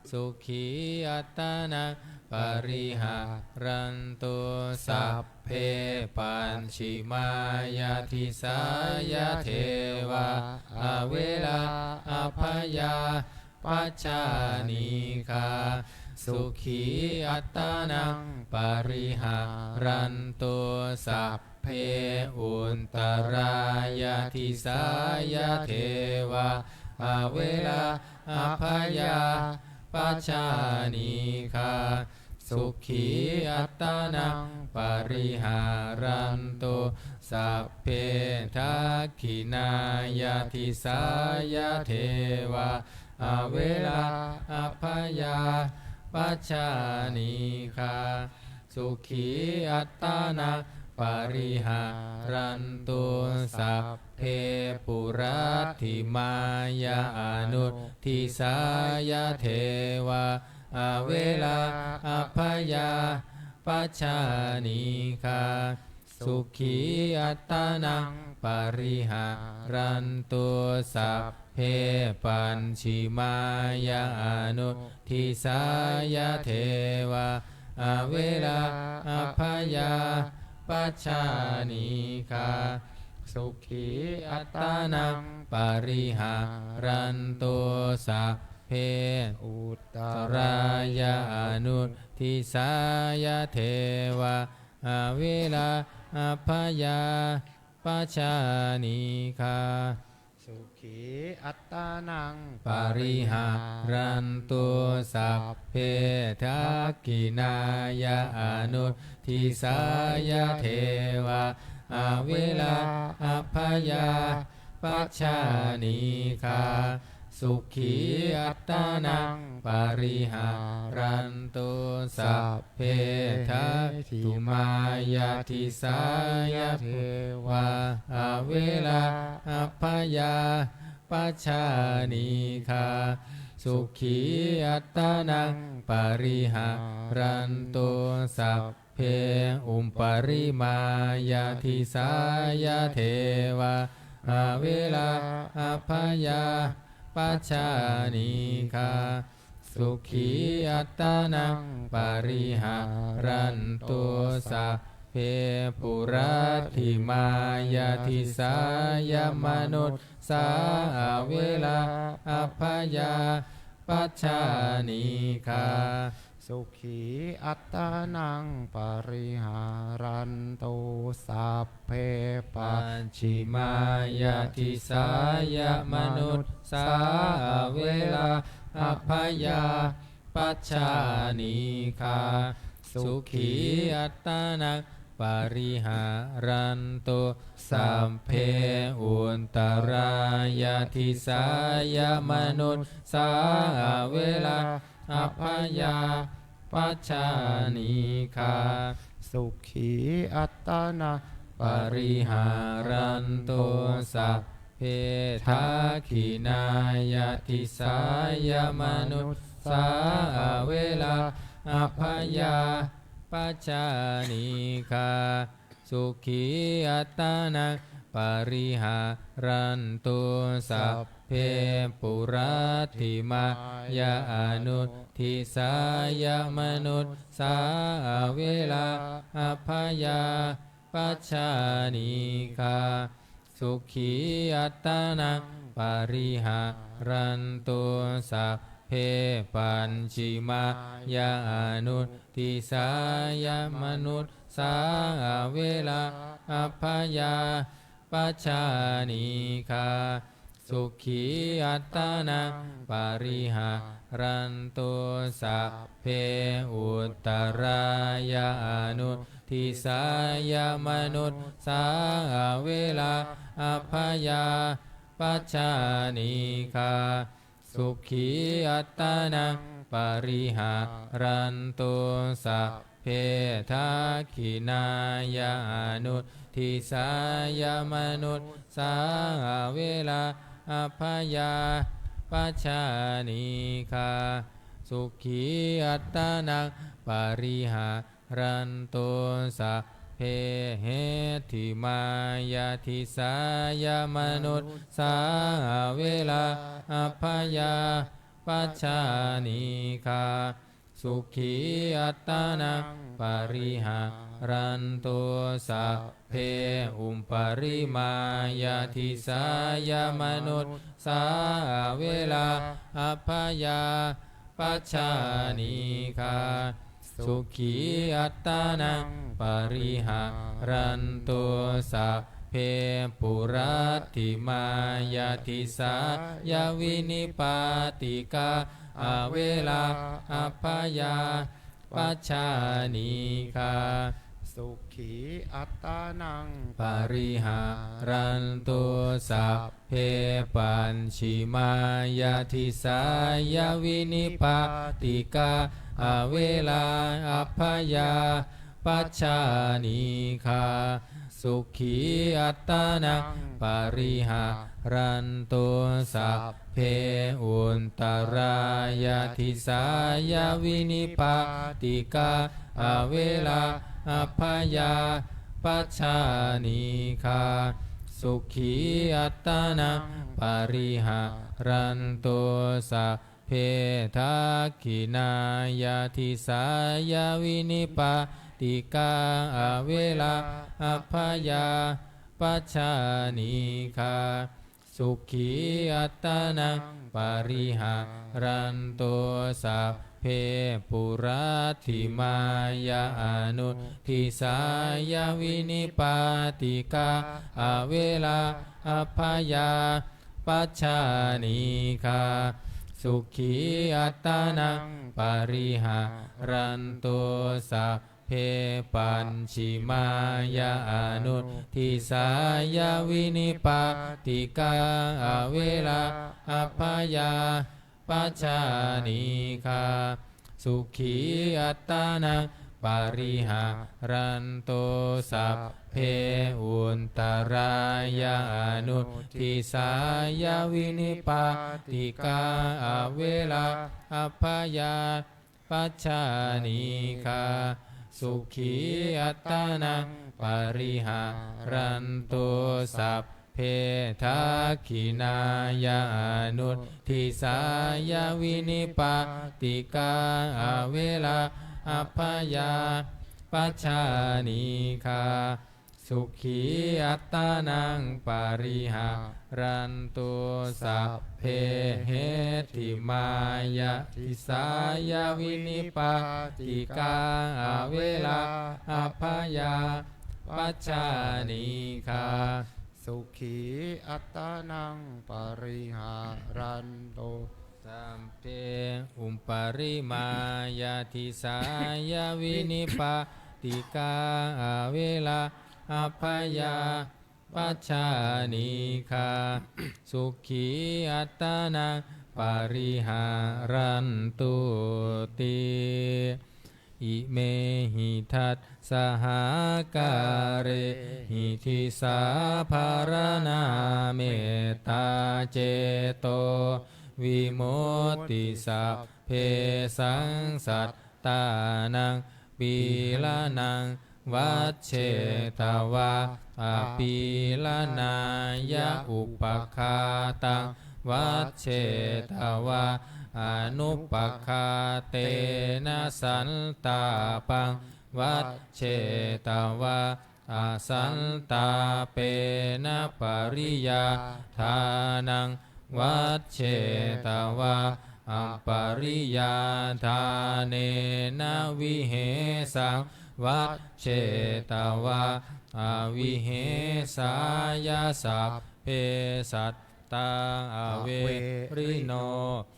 Sukhī attānaṃ pariharantu. Sabbe pacchimāya disāya devā averā abyāpajjhā pajānīgā. Sukhī attānaṃ pariharantu. Sabbe uttarāya disāya devā averā abyāpajjhā pajānīgā. Sukhī attānaṃ pariharantu. Sabbe dakkhiṇāya disāya devā averā abyāpajjhā pajānīgā. Sukhī attānaṃ pariharantu. Sabbe puratthimāya anudisāya devā averā abyāpajjhā pajānīgā. Sukhī attānaṃ pariharantu. Sabbe pacchimāya anudisāya devā averā abyāpajjhā pajānīgā. Sukhī attānaṃ pariharantu. Sabbe uttarāya anudisāya devā averā abyāpajjhā pajānīgā. Sukhī attānaṃ pariharantu. Sabbe dakkhiṇāya anudisāya devā averā abyāpajjhā pajānīgā. Sukhī attānaṃ pariharantu. Sabbe heṭṭhimāya disāya devā averā abyāpajjhā pajānīgā. Sukhī attānaṃ pariharantu. Sabbe uparimāya disāya devā averā abyāpajjhā anīghā sukhī attānaṃ pariharantu. Sabbe puratthimāya disāya manussā averā abyāpajjhā anīghā sukhī attānaṃ pariharantu. Sabbe pacchimāya disāya manussā averā abyāpajjhā anīghā sukhī attānaṃ pariharantu. Sabbe uttarāya disāya manussā averā abyāpajjhā anīghā sukhī attānaṃ pariharantu. Sabbe dakkhiṇāya disāya manussā averā abyāpajjhā anīghā sukhī attānaṃ pariharantu. Sabbe puratthimāya anudisāya manussā averā abyāpajjhā anīghā sukhī attānaṃ pariharantu. Sabbe pacchimāya anudisāya manussā averā abyāpajjhā anīghā sukhī attānaṃ pariharantu. Sabbe uttarāya anudisāya manussā averā abyāpajjhā anīghā sukhī attānaṃ pariharantu. Sabbe dakkhiṇāya anudisāya manussā averā abyāpajjhā anīghā sukhī attānaṃ pariharantu. Sabbe heṭṭhimāya disāya manussā averā abyāpajjhā anīghā sukhī attānaṃ pariharantu. Sabbe uparimāya disāya manussā averā abyāpajjhā anīghā sukhī attānaṃ pariharantu. Sabbe puratthimāya disāya vinipātikā averā abyāpajjhā anīghā sukhī attānaṃ pariharantu. Sabbe pacchimāya disāya vinipātikā averā abyāpajjhā anīghā sukhī attānaṃ pariharantu. Sabbe uttarāya disāya vinipātikā averā abyāpajjhā anīghā sukhī attānaṃ pariharantu. Sabbe dakkhiṇāya disāya vinipātikā averā abyāpajjhā anīghā sukhī attānaṃ pariharantu. Sabbe puratthimāya anudisāya vinipātikā averā abyāpajjhā anīghā sukhī attānaṃ pariharantu. Sabbe pacchimāya anudisāya vinipātikā averā abyāpajjhā anīghā sukhī attānaṃ pariharantu. Sabbe uttarāya anudisāya vinipātikā averā abyāpajjhā anīghā sukhī attānaṃ pariharantu. Sabbe sabbe dakkhiṇāya anuddisāya vinipātikā averā abyāpajjhā anīghā sukhī attānaṃ pariharantu. Sabbe heṭṭhimāya disāya vinipātikā averā abyāpajjhā anīghā sukhī attānaṃ pariharantu. Sabbe uparimāya disāya vinipātikā averā abyāpajjhā anīghā sukhī attānaṃ pariharantu ti. Imehi dassahākārehi disāpharaṇā mettācetovimutti. Sabbesaṃ sattānaṃ pīḷanaṃ vajjetvā apīḷanāya, upaghātaṃ vajjetvā anupaghātena, santāpaṃ vajjetvā asantāpena, pariyādānaṃ vajjetvā apariyādānena, vihesaṃ vajjetvā avihesāya. Sabbe sattā averino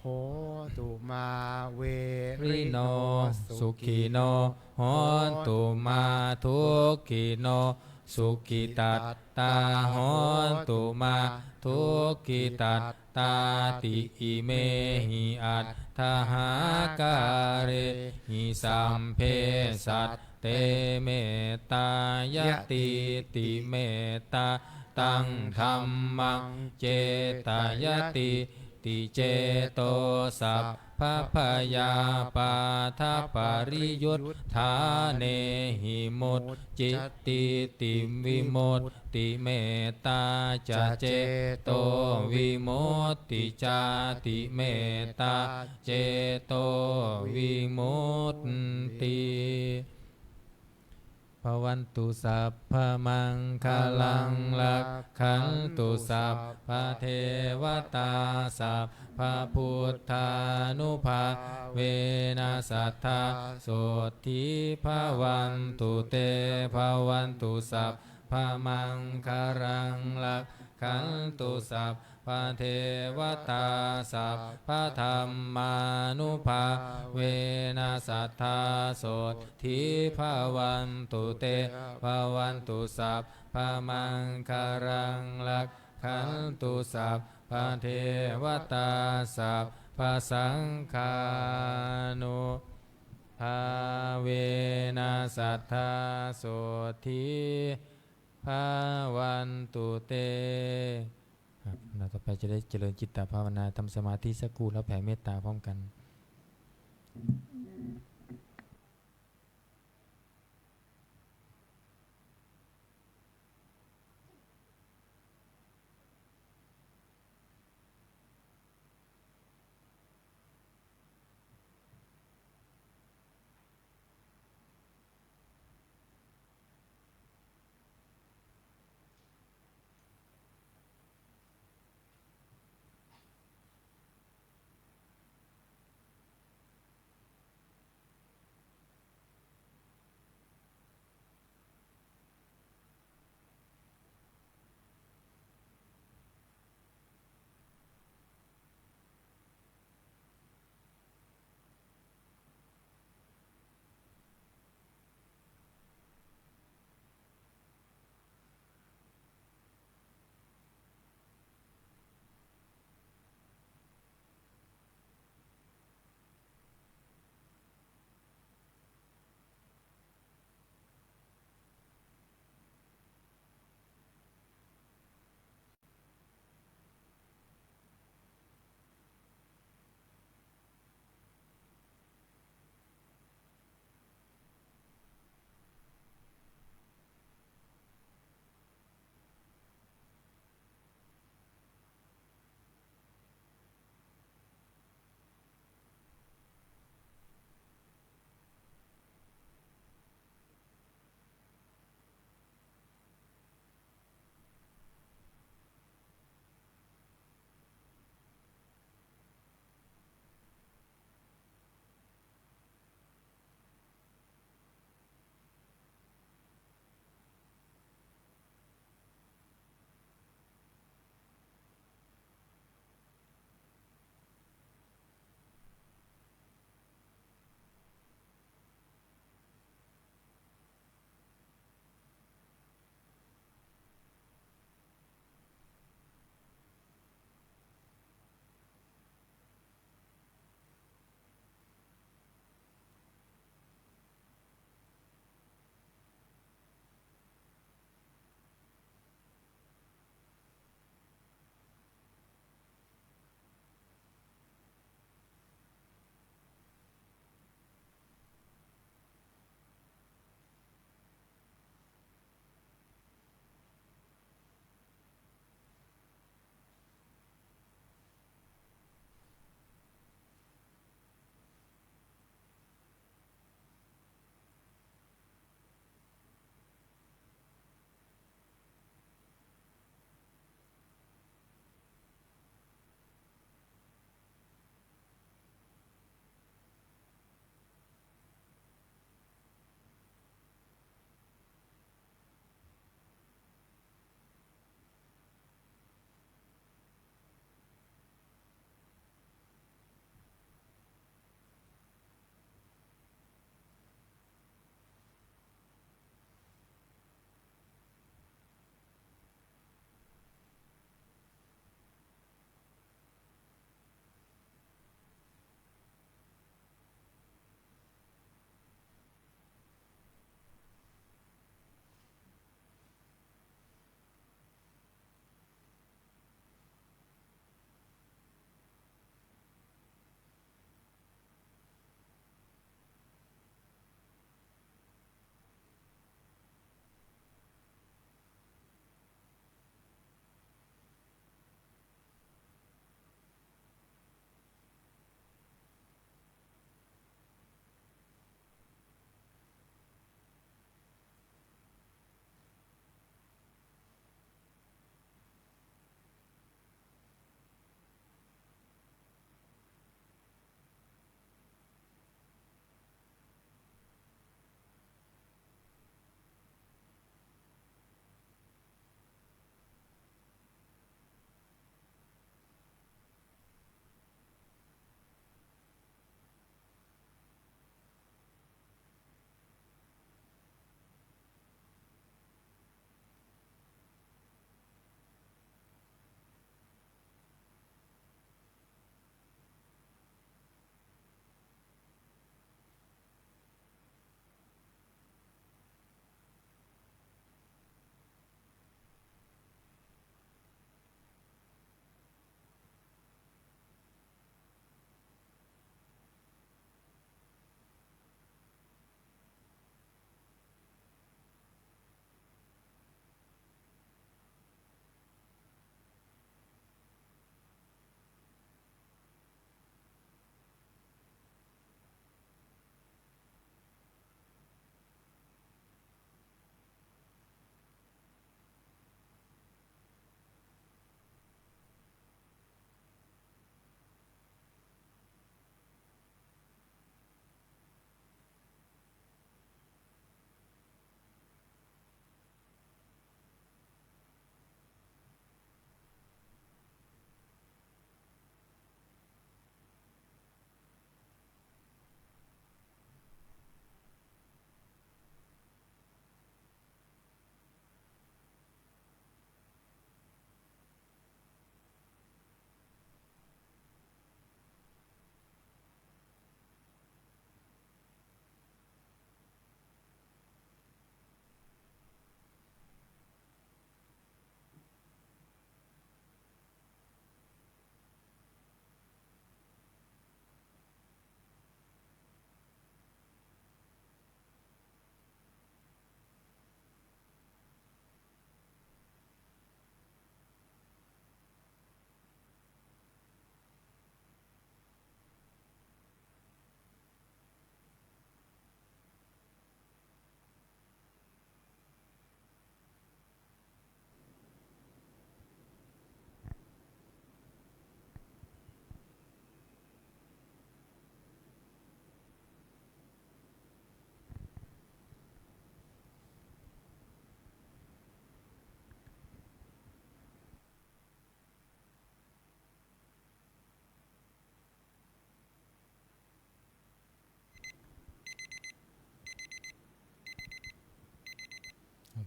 hontu, mā verino sukhino hontu, mā dukkhino sukhitattā hontu, mā dukkhitattāti. Imehi aṭṭhahākārehi sabbe satte mettāyatīti mettā, taṃ dhammaṃ cetayatīti ceto, sabbabhayāpādapariyuṭṭhānehi muccitīti vimutti. Mettā ca cetovimutti cāti, mettā cetovimutti. Bhavantu sabbamaṅgalaṃ, rakkhantu sabbadevatā, sabbabuddhānubhāvena sadā sotthī bhavantu te. Bhavantu sabbamaṅgalaṃ, rakkhantu sabbadevatā, sabbadhammānubhāvena sadā sotthī bhavantu te. Bhavantu sabbamaṅgalaṃ, rakkhantu sabbadevatā, sabbasaṅghānubhāvena sadā sotthī bhavantu te. ครับ ลำดับต่อไปจะได้เจริญจิตตภาวนา ทำสมาธิสักครู่ แล้วแผ่เมตตาพร้อมกัน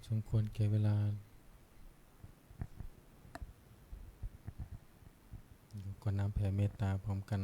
สมควรแก่เวลา กรวดน้ำแผ่เมตตาพร้อมกัน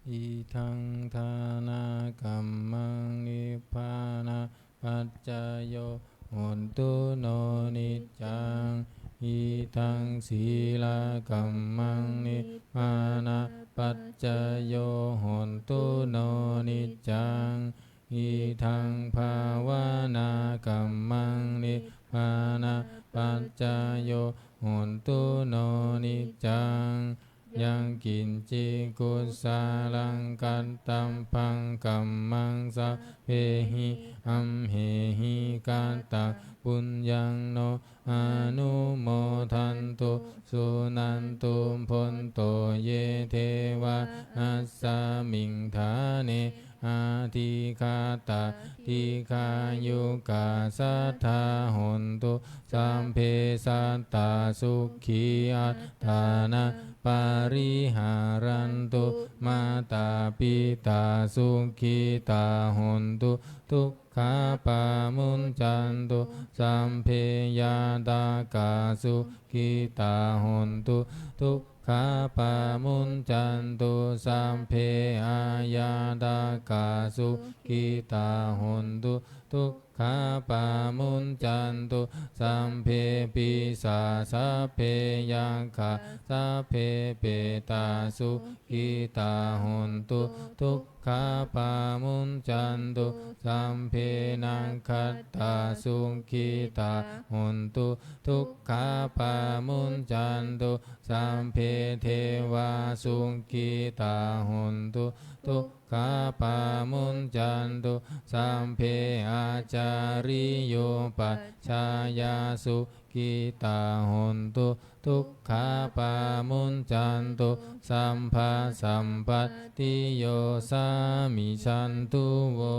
Idaṃ dānakammaṃ nibbānapaccayo hotu no niccaṃ. Idaṃ sīlakammaṃ nibbānapaccayo hotu no niccaṃ. Idaṃ bhāvanākammaṃ nibbānapaccayo hotu no niccaṃ. Yaṅkiñci kusalaṃ kattabbaṃ kammaṃ sabbehi amhehi kattaṃ puññaṃ no anumodantu. Suṇantu bhonto ye devā asmiṃ ṭhāne adhigatā dīghāyukā sadā hontu sabbe sattā sukhī attānaṃ pariharantu. Mātā pitā sukhitā hontu dukkhā pamuñcantu. Sabbe ñātakā sukhitā hontu dukkhā pamuñcantu. Sabbe aññātakā sukhitā hontu dukkhā pamuñcantu. Sabbe pisā sabbe yakkhā sabbe petā sukhitā hontu dukkhā pamuñcantu. Sabbe nakkhattā sukhitā hontu dukkhā pamuñcantu. Sabbe devā sukhitā hontu dukkhā pamuñcantu. Sabbe ācariyupajjhāyā sukhitā hontu dukkhā pamuñcantu. Sabbasampattiyo samijjhantu vo.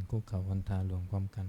คุกเข่าวันทาหลวงพร้อมกัน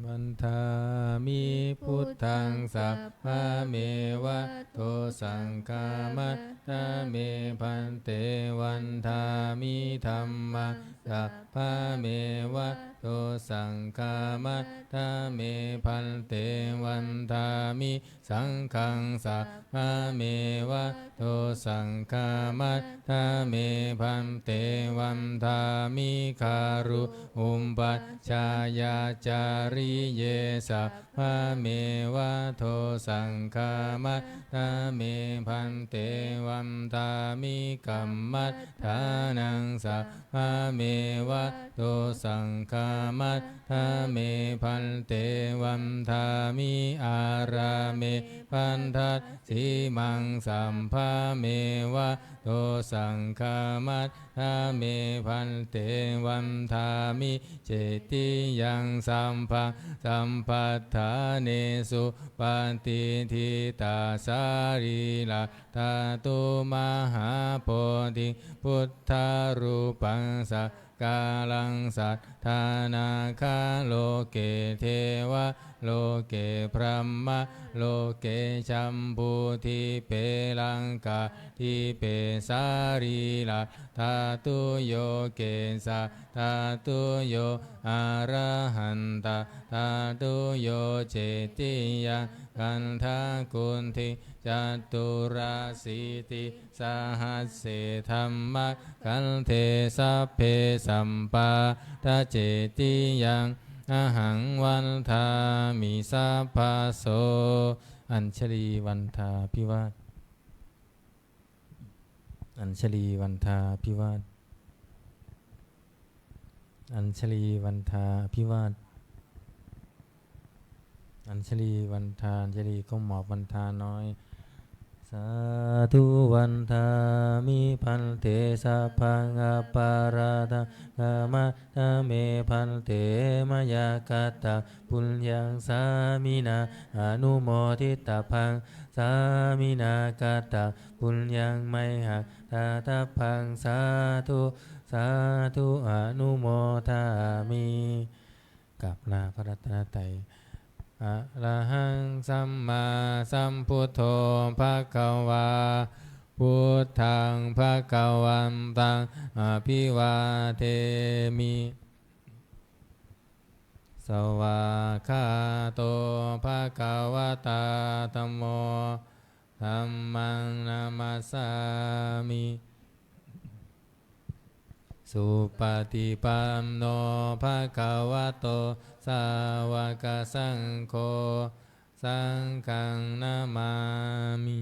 Vandāmi buddhaṃ sabbameva dosaṃ khamatha me bhante. Vandāmi dhammaṃ sabbameva dosaṃ khamatha me bhante. Vandāmi saṅghaṃ sabbameva dosaṃ khamatha me bhante. Vandāmi guru upajjhāyācariye sabbameva dosaṃ khamatha me bhante. Vandāmi kammaṭṭhānaṃ sabbameva dosaṃ khamatha me bhante. Vandāmi ārāme bhaddajjimaṃ sabbameva dosaṃ khamatha me bhante. Vandāmi cetiyaṃ sabbaṃ sabbaṭṭhānesu patiṭṭhitā sarīra dhātu mahābodhiṃ buddharūpaṃ sakalaṃ sadā nāgā loke devā loke brahmā loke jambudīpe laṅkādīpe sarīra dhātuyo kesādhātuyo arahantadhātuyo cetiyaṃ gandhakuṭiṃ caturāsītisahassi dhammakkhandhe sabbe sampādacetiyaṃ ahaṃ vandāmi sabbaso. Añjalī vandā abhivād Añjalī vandā abhivād Añjalī vandā abhivād Añjalī vandā อัญชลีก้มหมอบวันทาน้อย Sādhu vandāmi bhante sabbaṃ aparādhaṃ khamatha me bhante mayā kattaṃ puññaṃ sāminā anumoditabbaṃ sāminā kattaṃ puññaṃ mayhaṃ dātabbaṃ sādhu sādhu anumodāmi กราบลาพระรัตนตรัย Arahaṃ sammāsambuddho bhagavā Buddhaṃ bhagavantaṃ abhivādemi. Svākkhāto bhagavatā dhammo. Dhammaṃ namassāmi. Supaṭipanno bhagavato sāvakasaṅgho. Saṅghaṃ namāmi.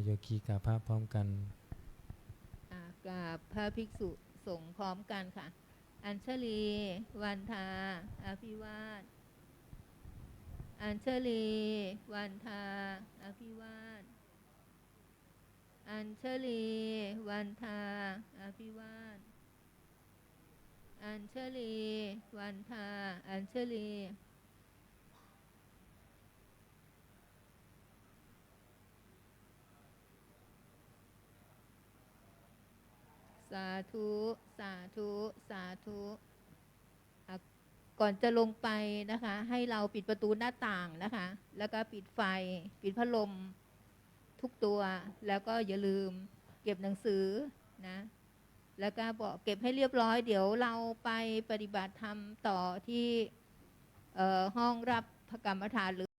โยคีกราบพระพร้อมกัน อ่ากราบพระภิกษุสงฆ์พร้อมกันค่ะ Añjalī vandā abhivād. Añjalī vandā abhivād. Añjalī vandā abhivād. Añjalī vandā. Añjalī. Sādhu, sādhu, sādhu. อ่ะ ก่อนจะลงไปนะคะ ให้เราปิดประตูหน้าต่างนะคะ แล้วก็ปิดไฟ ปิดพัดลมทุกตัว แล้วก็อย่าลืมเก็บหนังสือนะ แล้วก็บอกเก็บให้เรียบร้อย เดี๋ยวเราไปปฏิบัติธรรมต่อที่ เอ่อ ห้องรับพระกรรมฐานหรือ